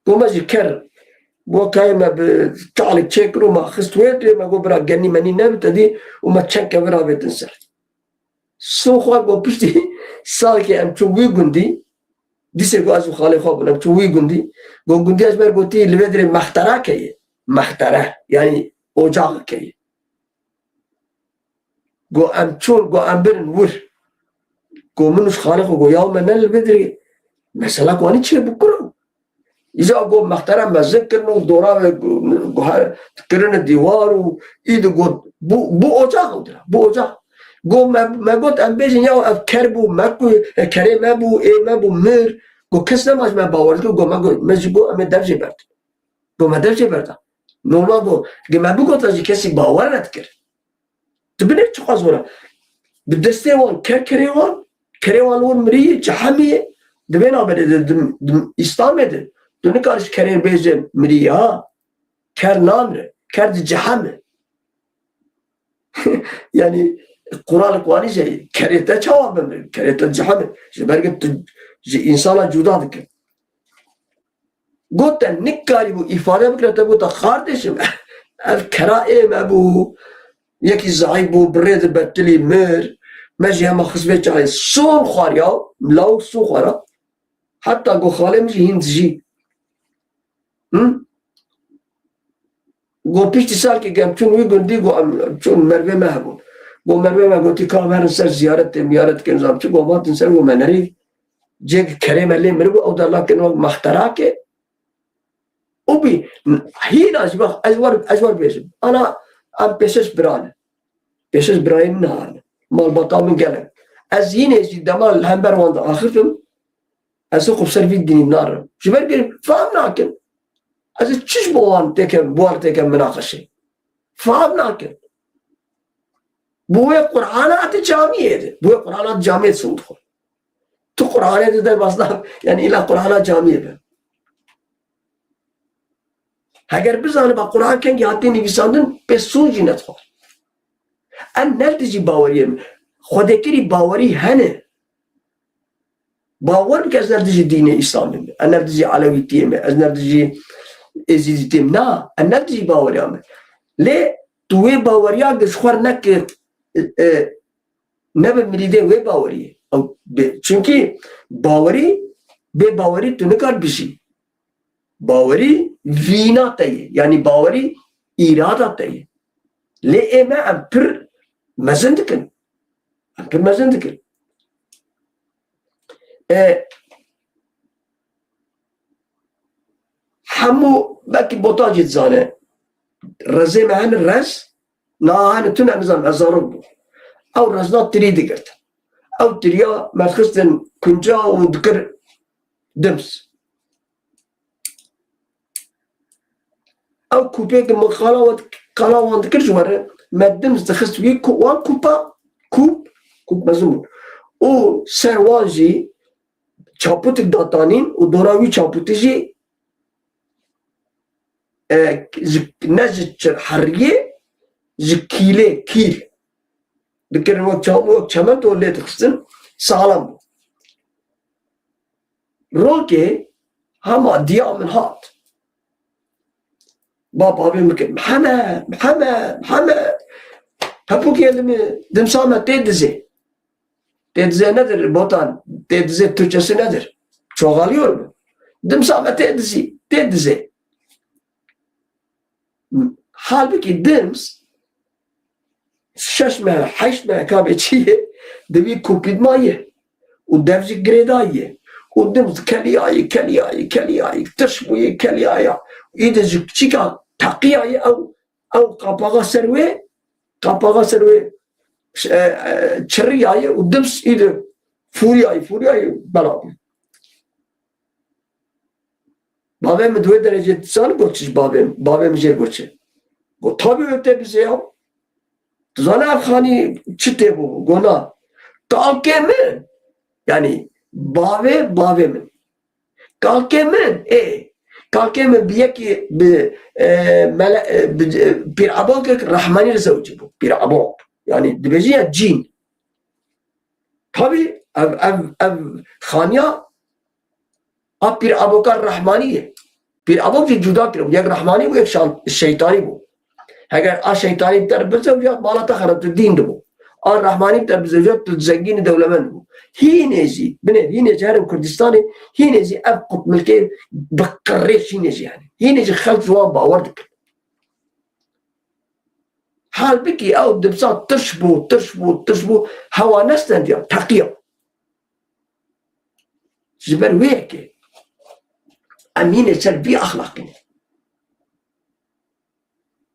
Go me ji ker, go kayê me bi çalek çêkir û me xist wê dê, me go bira genî menî nebit edî û me çend kevir avêtin ser. Sond xwar go piştî salkê em çûn wî gundî, dîsê go ez û xalê xwe bûn, em çûn wî gundî. Go gundî ez ber gotî li vê dirê mexterake ye. Mextere, yanî ocaxeke ye. Go em çûn, go em birin wir. Go min û ji xalê xwe go ya me ne li vê dirê. Mesela ku anî çê bû kuro. Îca go mextere mezin kirin û dora ve go, go her kirine dîwar û î di got bu, bu ocax û dira, bu ocax. Go me, me got em bêjin ya ev ker bû, me ku, e, kerê me bû, ê me bû, mir. Go kes nema ji me bawer dikir, go me got, me jî got em ê dev jê berdin. Go me dev jê berda. Normal go, ge me bigota jî kesî bawer nedikir. Tu binê çiqas zor e. Bi destê wan ker kerê wan, kerê wan li wir mirî ye, cehemî ye. Di vê navberê de, di, di Îslamê de, tu nikarî ji kerê bêje mirî ye ha. Ker namire, ker di cehemî. Yanî, Qur'an li Qur'anî jî kerê te çawa bimire, kerê te cehemî. Ji ber ku tu ji însana cuda dike. Got te nikarîbû îfade bikire, te gota, kardeşim, ev kera ê me bû, yekî zayîf bû, bi rê de betilî mir, me jî hema xist vê çayê. Sond xwar ya, lawik sond xwara. Heta go xalê min jî hîn dijî. Hı? Go piştî salkê em çûn wî gundî, go em çûn mervê me hebûn. Go mervê me gotî ka em herin ser ziyaretê, miyaret kin zam çi, go em hatin ser, go me nerî cêk kerê me lê mir bû, ew dela kin wek mexterakê. Û bî, hîna jî bak, ez wer, ez wer bêjim. Ana em pêşeş bira ne. Pêşeş birayê min niha ne. Malbata min gelek. Ez yînê jî dema li hember wan de axifim, ez ê xwe bi ser vî dinî narim. Ji ber ku fam nakin. Ez ê çi ji bo wan têke, bi wan têke minaqeşê. Fam nakin. Bi wê Qur'ana di camiyê de. Bi wê Qur'ana di camiyê de sond xwe. Tu Qur'anê de derbas nabî. Yani îla Qur'ana camiyê be. Heger bizaniba Qur'an kengî hatiye nivîsandin, pê sond jî nedixwar. Em ne li dijî baweriyê me. Xwedêkirî bawerî hene. Bawer bike ez ne li dijî dînê Îslamê me. Ez ne li dijî Elewîtiyê me. Ez ne li dijî Êzîdîtiyê me. Na, ez ne li dijî baweriya me. Lê tu wê baweriya gi ji xwe re neke, e, e, nebe mirîdê wê baweriyê. Ew bê-, çimkî bawerî, bê bawerî tu nikar bijî. Bawerî vîna te ye. Yanî bawerî îrada te ye. Lê ê me em pir mezin dikin. Em pir mezin dikin. E, hemû belkî Botan jî dizane. Rezê me hene rez, niha hene tune em nizanin, ez zarok bûm. Ew rezna tirî digirtin. Ew tiriya me dixistin kunca û dikir dims. Ew kûpê ku min qala wan, qala wan dikir ji we re, me dims dixist wî ku-, wan kûpa, kûp, kûp mezin bû. Û ser wan jî çaputik datanîn û dora wî çaputî jî, e, ji, ne ji çi-, heriyê, ji kîlê, kîl dikirin wek çam, wek çemento lê dixistin, saxlem bû. Rokê hema diya min hat. Ba bavê min kir, Mihemed, Mihemed, Mihemed. Hepûkê li min dimsa me tê dizê. Tê dizê nedir Botan? Tê dizê Türkçesi nedir? Çoğalıyor mu? Dimsa me tê dizî, tê dizê. Halbikî dims şeş meh, heşt meh kabê çi ye, di wî kopîdma ye. Û dev jî girêdayî ye. Û dims keliyayî, keliyayî, keliyayî, tirş bûye, keliyaya. Îdî ji çîka teqiyayî ew, ew qapaxa ser wê, qapaxa ser wê, e, e, çiriyayî û dims îdî fûriyayî, fûriyayî bela bû. Bavê min di wê derecê dizan got çi ji bavê min, bavê min jê got çi. Got, tabî wê tê bizê ya. Tu zane ev xanî çi tê bû? Got, na. Kalkê min, yanî bavê bavê min. Kalkê min, ê, kalkê min bi yekî, bi, e, mele-, e, bi, e, pîr Ebokek Rehmanî re zewicî bû. Pîr Ebok. Yanî dibêjin ya cîn. Tabî ev, ev, ev xaniya a Pîr Eboka Rehmanî ye. Pîr Ebok jî cuda kiribû. Yek Rehmanî bû, yek şan-, şeytanî bû. Heger a şeytanî bi te re bizewiciyat, mala te xerab, tu dîn dibû. A Rehmanî bi te re bizewiciyat, tu zengîn û dewlemend dibû. Hînê jî, binê, hînê jî herin Kurdistanê, hînê jî ev qutmilkê bi qirrêş hînê jî hene. Hînê jî xelk ji wan bawer dikin. Halbikî ew dibsa tirş bû, tirş bû, tirş bû, hewa nestendiya, teqiya. Ji ber wê yekê em yine ser vî exlaqî ne.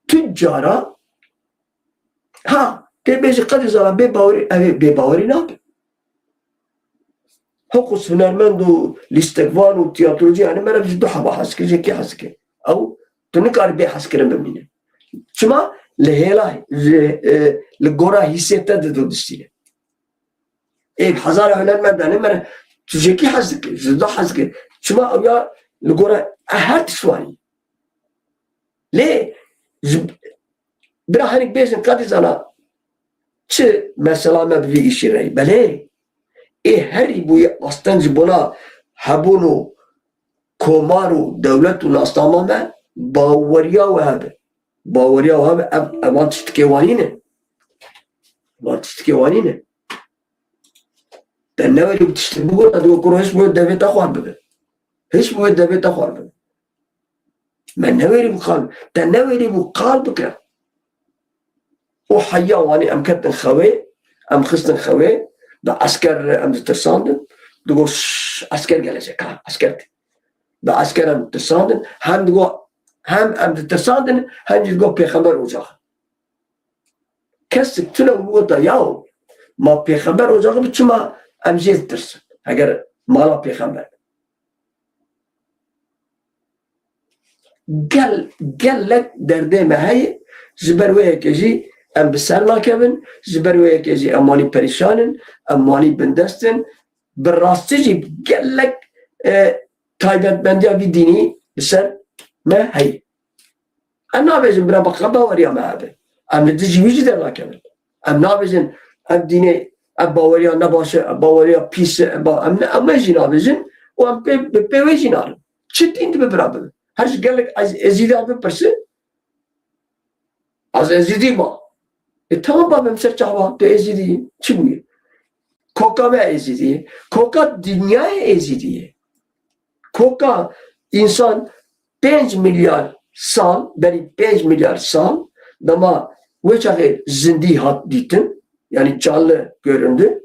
Tu cara, ha, tê bêjî qedî zana bê bawerî, ev ê bê bawerî nabe. Hoqûs hunermend û lîstekvan û tiyatrocî, yanî meriv ji du heba hez dike, ji yekê hez dike. Ew tu nikarî bê hezkirin bimîne. Çima? Li hêla, li, e, li gora hîsê te dido distîne. Ê, hezara hunermend hene, meriv tu ji yekî hez dike, ji du hez dike. Çima? Ew ya li gora, e, her tişt wanî. Lê ji, bira hinek bêjin, ka dîzana çi mesela me bi vî îşî re ye. Belê, ê herî bûye asteng ji bona hebûn û komar û dewlet û nasnama me baweriya we hebe. Baweriya we hebe, ev, evan tiştikê wanî ne. Evan tiştikê wanî ne. Te newerî bi tiştik bigota, digo kuro hiç bi wê devê te xwar bibe. Hiç bi wê devê te xwar bibe. Me newerî bû qal, te newerî bû qal bike. Û heya wanî em ketin xewê, em xistin xewê, bi esker re em ditirsandin. Digo, "Şş, esker gelecek ha, esker." Bi esker em ditirsandin, hem digo, hem em ditirsandin, hem jî digo pêxember ocax. Kesik tune û bigota, "Yaw, ma pêxember ocaxî bi çima em jê ditirsin? Heger mala pêxember." Gel, gelek derdê me heye, ji ber wê yekê jî em bi ser nakevin, ji ber wê yekê jî em wanî perîşan in, em wanî bindest in. Bi rastî jî gelek, e, taybetmendiya vî dînî li ser me heye. Em nabêjin bira bi qe baweriya me hebe. Em li dijî wî jî dernakevin. Em nabêjin ev dînê, ev baweriya ne baş e, ev baweriya pîs e, ev ba-, em ne, em wê jî nabêjin û em pê, bi pê wê jî narin. Çi dîn dibe bira bibe? Her ji gelek ez-, Êzîdiya bipirse, ez Êzîdî ma. E, tamam ba, em ser çawa, tu Êzîdî yî. Çi bûye? Koka me Êzîdî ye. Koka dinyayê Êzîdî ye. Koka însan pênc milyar sal, berî pênc milyar sal, dema wê çaxê zindî hat dîtin, yanî canlı göründü,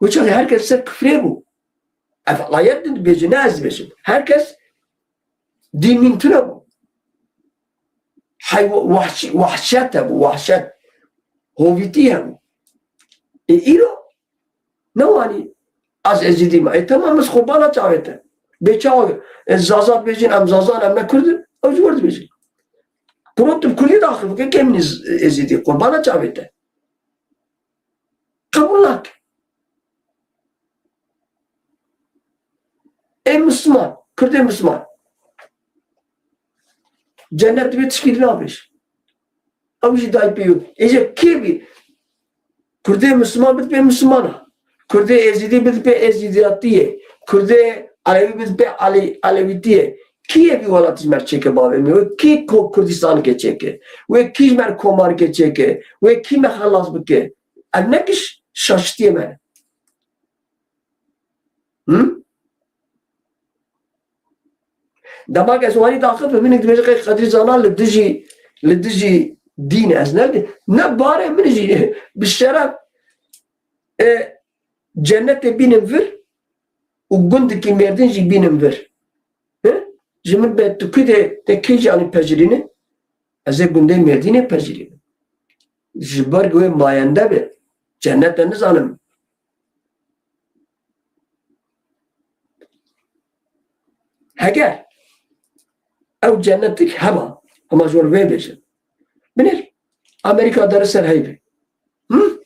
wê çaxê herkes ser kifrê bû. Ev ayet dibêje, ne ez dibêjim. Herkes dîn mîn tune bû. Heywa-, wahşi-, wahşet hebû, wahşet. Hovîtî hebû. Ê îro ne wanî ez Êzîdî me. Ê temam, ez qurbana çavê te. Bê çawa, e, Zaza dibêjin, em Zaza ne, em ne Kurd in, ew ji wir dibêjin. Kuro tu bi Kurdî daxil bike, kêm nîz Êzîdî, qurbana çavê te. Qebûl nake. Ê Misliman, Kurdê Misliman. Cennet divê tişkî nabêj. Ew jî dayî pê û. Êje kê bî? Kurdê Misliman bidipê Mislimana. Kurdê Êzîdî bidipê Êzîdiyatiyê. Kurdê Elewî bidipê Ele-, Elewîtiyê. Kî yê vî welatî ji me çêke bavê min? Wê kî ko-, Kurdistanike çêke? Wê kî ji me komarike çêke? Wê kî me xelas bike? Ev ne ki ş-, şaşitiyê me ne. Hı? Dema ke ez wanî daxifim, hinek dibêje qey Qedrî Zana li dijî, li dijî dîn e. Ez ne, ne barê min jî bi şeref, e, cennetê bînim vir û gundikî Mêrdîn jî bînim vir. Hi? Ji min be tu ku de te kê jî anî pejirîne? Ez ê gundê Mêrdînê pejirînim. Ji ber ku wê mayende be. Cennet e nizanim. Heger ew cennetik heba, hema ji wir vê bêjin. Binêr, Amerîka deri ser heyvê. Hı?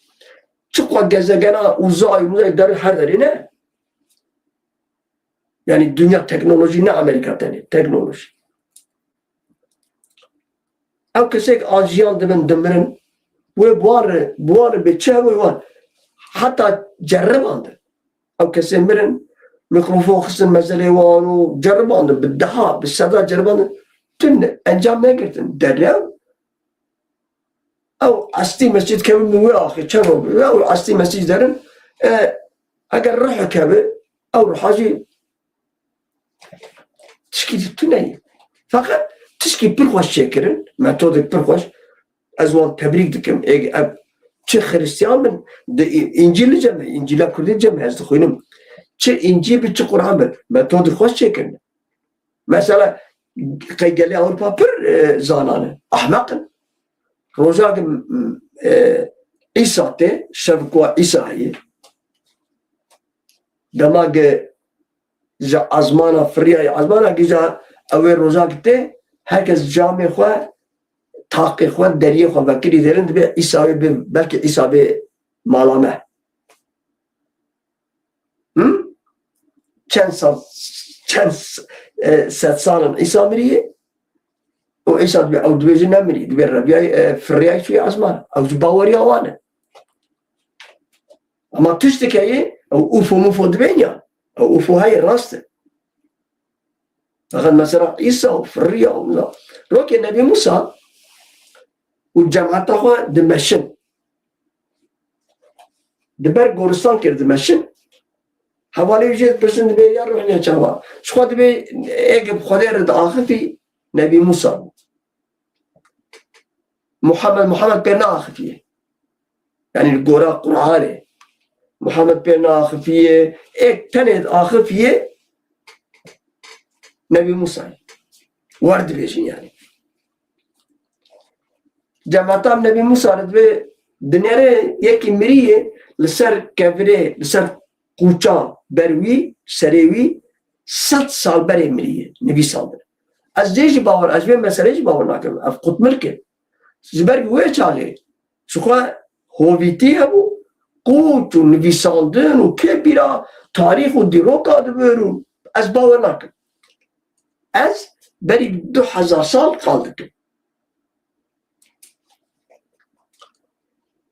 Çiqas gezegena uzay, uzay deri her derê ne? Yani dünya teknoloji ne Amerîka tenê, teknoloji. Ew kesek a jiyan dibin dimirin, wê bi wan re, bi wan re bê çi hebû wan. Heta ceribandin. Ew kesê mirin, mikrofon xistin mezelê wan û ceribandin, bi deha, bi seda ceribandin. Tune, encam negirtin. Derew, ew estî mescîd kevin min wê axê, çend roj bi, ew estî mescîd derin, e, eger ruhek hebe, ew ruha jî tişkî tune ye. Feqet tişkî pir xweş çêkirin, metodek pir xweş. Ez wan tebrîk dikim. Ê, ev çi Xiristiyan bin, di Î-, Încîl li cem e, Încîla Kurdî li cem e, ez dixwînim. Çi Încîl bi, çi Quran bi, metodek xweş çêkirin. Mesela, qey gelê Ewropa pir, e, zanan in, ehmeq in. Roja ki, e, Îsa tê, şev ku Îsa heye. Dema ki ji ezmana firiyayê, ezmana ki ja ew ê roja ki tê, herkes camê xwe, taqê xwe, deriyê xwe vekirî derin, dibê Îsa wê bê, belkî Îsa bê mala me. Hı? Çend sal, çend, e, sed sal in Îsa miriye? Û Îsa dibê, ew dibêje nemirî, dibê reviyay, e, firiyay çûye ezman. Ew ji baweriya wan e. Ama tiştek heye, ew ufo mufo dibên ya. Ew ufo heye, rast e. Fakat mesela Îsa û firiya û wina. Rokê Nebî Musa û cemata xwe dimeşin. Di ber goristan kir dimeşin. Hevalê wî jê dipirsin, dibê ya ruhniya çawa? Ji xwe dibê ê bi Xwedê re diaxifî, Nebî Musa bû. Muhammed, Muhammed pê neaxifiye. Yani li gora Qur'anê. Muhammed pê neaxifiye. Ê tenê diaxifiye Nebî Musayê. Wer dibêjin yani. Cemata Nebî Musa re dibê dinêre yekî miriye li ser kevirê, li ser qûça ber wî, serê wî sed sal berê miriye, nivîsandine. Ez jê jî bawer, ez vê meselê jî bawer nakim. Ev qutmilk e. Ji ber wê çaxê ji xwe hovîtî hebû, qûç û nivîsandin û kê bîra tarîx û dîroka dibir û ez bawer nakim. Ez berî du hezar sal qal dikim.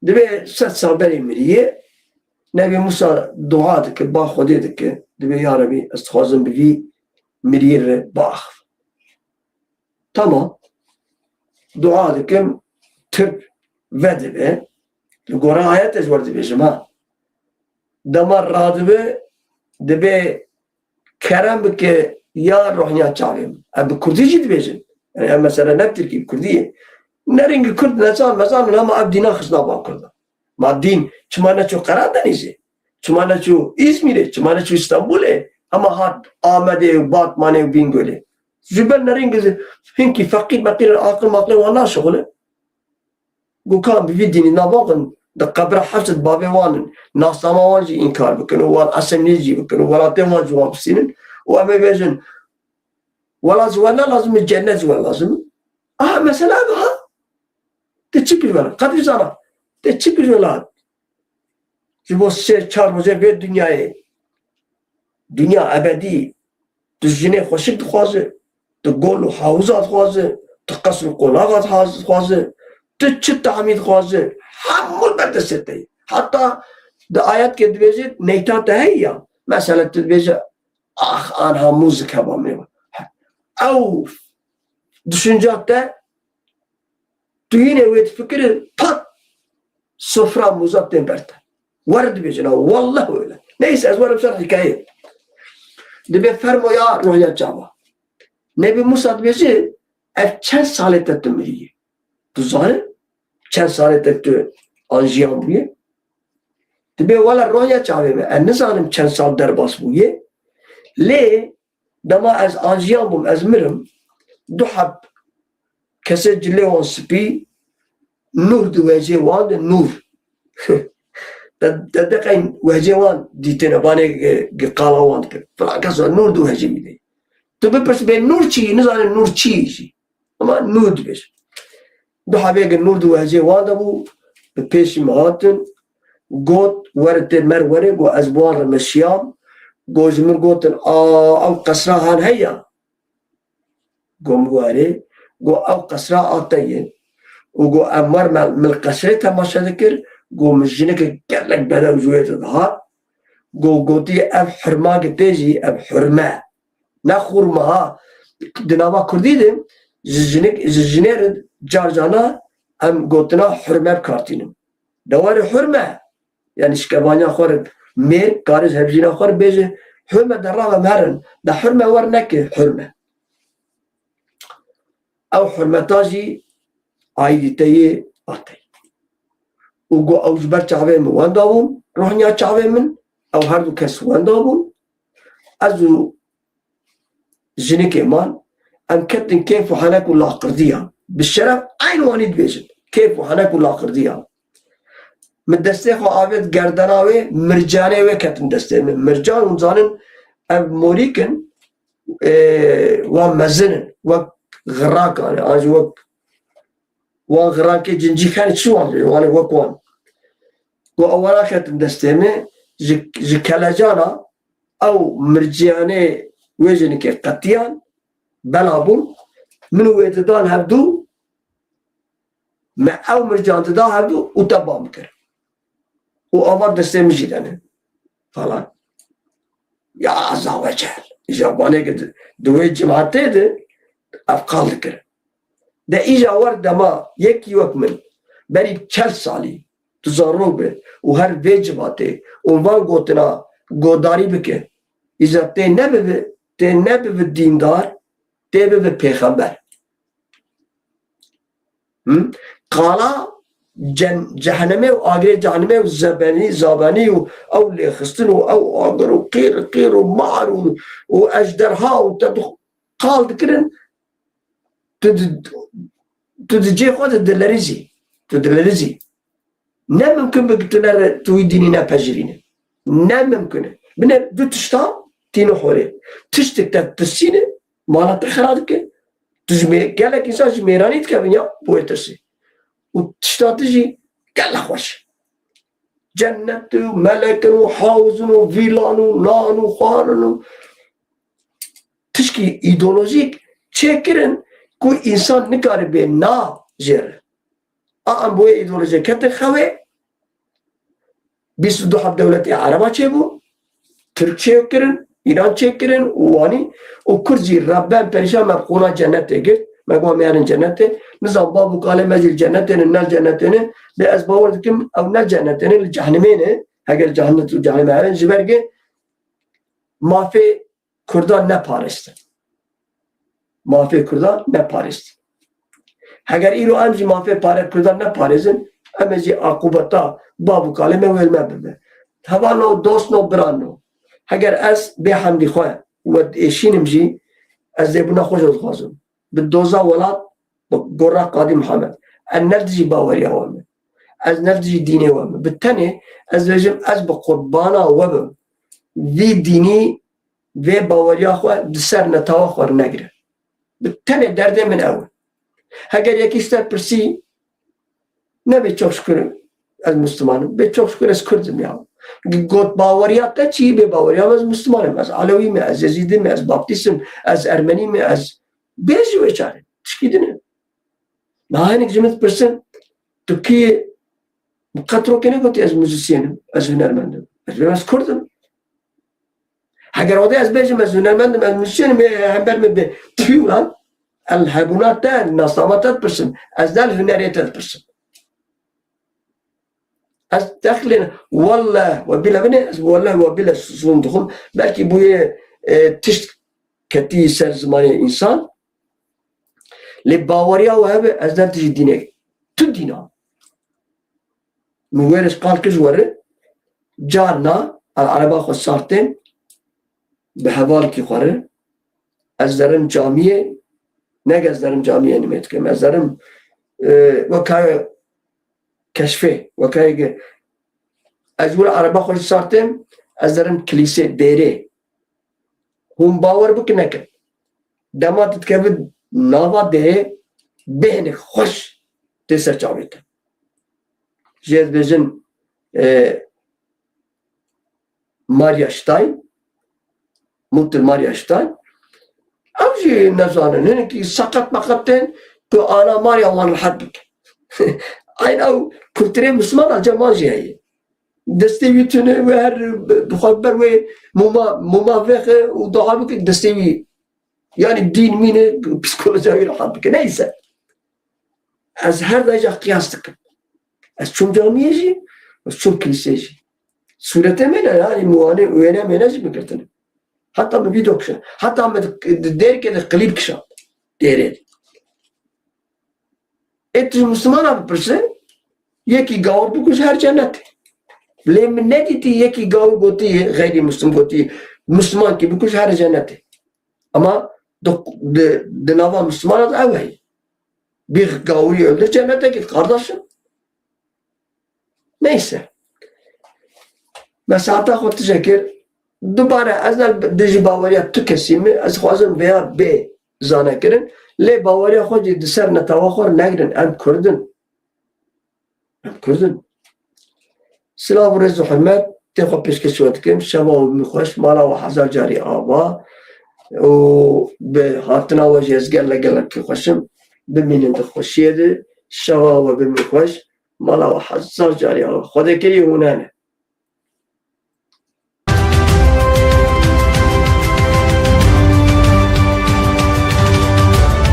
Dibê sed sal berê miriye, Nebî Musa dua dike, ba Xwedê dike, dibê ya Rebî, ez dixwazim bi vî miriyê re biaxivim. Tamam. Dua dikim, tip vedibe. Li gora ayet ez wer dibêjim ha. Dema radibe, dibê kerem bike ya rohniya çavê min. Ev bi kurdî jî dibêjin. Yani ev mesele ne bi tirkî, bi kurdî ye. Nerîngî kurd nezan, mezanin ama ev dîna xist nava kurda. Ma dîn çima neçû Qerendenîzê? Çima neçû Îzmîrê? Çima neçû Îstanbulê? Hema hat Amedê û Batmanê û Bîngolê. Ji ber nerîngî hinkî feqîr meqîr aqil maqilê wan naşixule. Got ka bi vî dînî nava xwe di qebra Hefsê di bavê wan in, nasnama wan jî înkar bikin û wan esemînê jî bikin û welatê wan ji wan bistînin û em ê bêjin, wela ji we ne lazim e, cennet ji we lazim e. Aha, mesela ev ha. Te çi kir wela? Qedrî zana. Te çi kir wela? Ji bo sê çar rojê vê dinyayê, dinya ebedî, tu jinê xweşik dixwaze, tu gol û hawza dixwaze, tu qesr û qonaxa dixwaze, Tu çi tahmî dixwaze, hemû ber destê te ye. Heta di ayetke dibêje, neyta te heye ya. Mesela tu dibêje, "Ax, anha mûzik heba min." Ew düşünca te, tu yine wê difikire, pat, sofra mûza tên ber te. Wer dibêjin, ha, wallah öyle. Neyse, ez werim ser hikaye. Dibê fermo ya rohiya çava. Nebî Musa dibêje, ev çend salê te tu miriyê? Tu zanî çend salê te tu anjiyan bûye? Dibê wela rohiya çavê me, ez nizanim çend sal derbas bûye. Lê dema ez anjiyan bûm, ez mirim, du heb kesê cilê wan spî, nûr di wecê wan de, nûr. Te, te deqeyn wecê wan dîtine, banê gi, gi qala wan dikir. Filan kesa nûr di wecê wî de. Tu bipirs bê nûr çi yî, nizane nûr çi yî jî. Ama nûr dibêje. Du hebê gi nûr di wecê wan de bû, bi pêşî min hatin, got, "Were tê mer were," got, "ez bi wan re meşiyam." Got, "Ji min gotin, a, ew qesra han heya?" Got, "Min got, erê." Got, "Ew qesra a te ye." Û got, "Em wer me, min li qesrê temaşe dikir." Got, "Min jineke gelek bedew ji wê de dihat." Got, "Gotiye, ev hurma gi tê jî, ev hurme." Ne xurma ha. Di nava kurdî de ji jinik, ji jinê re car carna em gotina hurme bi kar tînin. De were hurme. Yani şikevaniya xwe re mêr, karê ji hevjîna xwe re bêje, hurme de rave em herin. De hurme wer neke hurme. Ew hurmeta jî aîdîteyê a te ye. Û got, ew ji ber çavê min wenda bûn, rohnya çavê min, ew her du kes wenda bûn. Ez û jinikê man, em ketin kêf û henek û laqirdiya. Bi şeref eyn wanî dibêjin. Kêf û henek û laqirdiya. Min destê xwe avêt gerdena wê, mircanê wê ketin destê min. Mircan hûn zanin ev morîk in, ê, wan mezin in. Wek xirakan e, an jî wek wan xirankê cincî xen çi wan dibêjin, wan ê wek wan. Got, ew were ketin destê min, ji, ji kelecana ew mirciyanê wê jinikê qetiyan, bela bûn, min û wê didan hevdu, me ew mircan dida hevdu û te bam kir. Û ava destê min jî dene. Falan. Ya Azza ve Cel. Îja banê ki di, di wê cimatê de ev qal dikir. De îja wer dema yekî wek min berî çel salî tu zarok be û her vê civatê û van gotina godarî bike, îja tê nebibe, tê nebibe dîndar, tê bibe pêxember. Hı? Qala cen-, cehennemê û agirê cehennemê û zebenî, zabenî û ew lêxistin û ew agir û qîr, qîr û mar û, û ejderha û te qal dikirin, tu di, tu di cê xwe de dilerizî. Tu dilerizî. Ne mimkun be ku tu ne re, tu wî dînî nepejirîne. Ne mimkun e. Bine du tişta tîne xorê. Tiştek te tirsîne, mala te xera dike. Tu ji mê-, gelek însan ji mêranî dikevin ya, bo wê tirsê. Û tişta tu jî gelek xweş. Cennet û melek in û hawz in û vîlan û nan û xwarin û tişkî îdeolojîk çêkirin ku însan nikare bê na jê re. A em bo yê îdeolojiyê ketin xewê, bîst û du heb dewletê Ereba çêbû, Tirk çêkirin, Îran çêkirin û wanî û Kurd jî reben perîşan me bi qûna cennetê girt, me got em ê herin cennetê. Nizam bab û kalê me jî li cennetê ne, ne li cennetê ne. Lê ez bawer dikim ew ne li cennetê ne, li cehnimê ne. Heger li cehennet û cehnimê herin ji ber ke mafê Kurdan neparêstin. Mafê Kurdan neparêstin. Heger îro em jî mafê pare Kurdan neparêzin, em ê jî aqûbeta bab û kalê me wê li me bibe. Hevalno, dostno, birano. Heger ez bê hemdî xwe we diêşînim jî, ez lêbûna xwe ji we dixwazim. Bi doza welat, bi gora Qadî Mihemed. Ez ne li dijî baweriya we me. Ez ne li dijî dînê we me. Bi tenê ez dibêjim, ez bi qurbana we bim. Vî dînî vê baweriya xwe di ser netawa xwe negire. Bi tenê derdê min ew e. Heger yekî ji te pirsî, nebê çok şükür ez Müslümanım, bê çok şükür ez Kurd im ya. Got baweriya te çi, bê baweriya min ez Müslüman im, ez Elewî me, ez Yezîdî me, ez Baptîst im, ez Ermenî me, ez bê ji wê çare. Tişkî din e. Niha hinek ji min dipirsin, Tu kî qet rokê negotî ez muzîsyen im, ez hunermend im. Ez bêjim ez Kurd im. Heger odê ez bêjim ez hunermend im, ez muzîsyen im, ê hember min bê. Tüyü lan. El hebûna te, nasnama te dipirsim. Ez ne li hunerê te dipirsim. Ez dexlê ne. Welle, we bîle binê, ez welle we bîle zûn dixwim. Belkî bûye, e, tişt ketî ser zimanê însan. Lê baweriya we hebe, ez ne dijî dînê. Tu dîna. Min wêrê ji qal kir ji we re, carna, el ereba xwe sar tên, bi hevalkî xwe re, ez derim camiyê, nege ez derim camiyê nimê dikim, ez derim, e, wekayê keşfê, wekayê ge-, ez wira ereba xwe ji sar tên, ez derim kilîsê, dêrê. Hûn bawer bikin nekin. Dema tu dikevin nava dêrê, bêhnek xweş tê ser çavê te. Jê dibêjin, e, Maria Stein, Mutter Maria Stein, ew jî nezanin. Hinekî seqet meqet tên ku ana Maria wan rehet bike. Eyn ew kulturê Misliman a cem wan jî heye. Destê wî tune, wê her bi xwe ber wê mûma, mûma vexe û dua bike destê wî. Yani dîn mîne psikolojiya wî rehat bike. Neyse. Ez her deca qiyas dikim. Ez çûm camiyê jî, ez çûm kilîsê jî. Sûretê me ne, yani muwane, wêne mêne jî bigirtine. Heta min vîdeo kişe. Heta min di, di dêrkê de klîp kişand. Dêrê. Ê tu ji Mislimana bipirse, yekî gawir bikuj her cennet. Lê min nedîtî yekî gawir gotî, xeyrî Mislim gotî, Mislimankî bikuj her cennet. Ama di, di, di nava Mislimana de ew heye. Bir gawurî öldür cennete git kardeşim. Neyse. Me saeta xwe tije kir. Dubare ez ne dijî baweriya tu kesî me, ez xwazim vêya bê zane kirin. Lê baweriya xwe jî di ser netewa xwe negirin. Em Kurd in. Em Kurd in. Silav û rêz û hurmet tê xwe pêşkêşî we dikim. Şeva we bimî xweş, mala we hezar carî ava û bi hatina we jî ez gelek gelek pê xweş im. Bimînin di xweşiyê de. Şeva we bimî xweş, mala we hezar carî ava. Xwedê kirî hûn hene.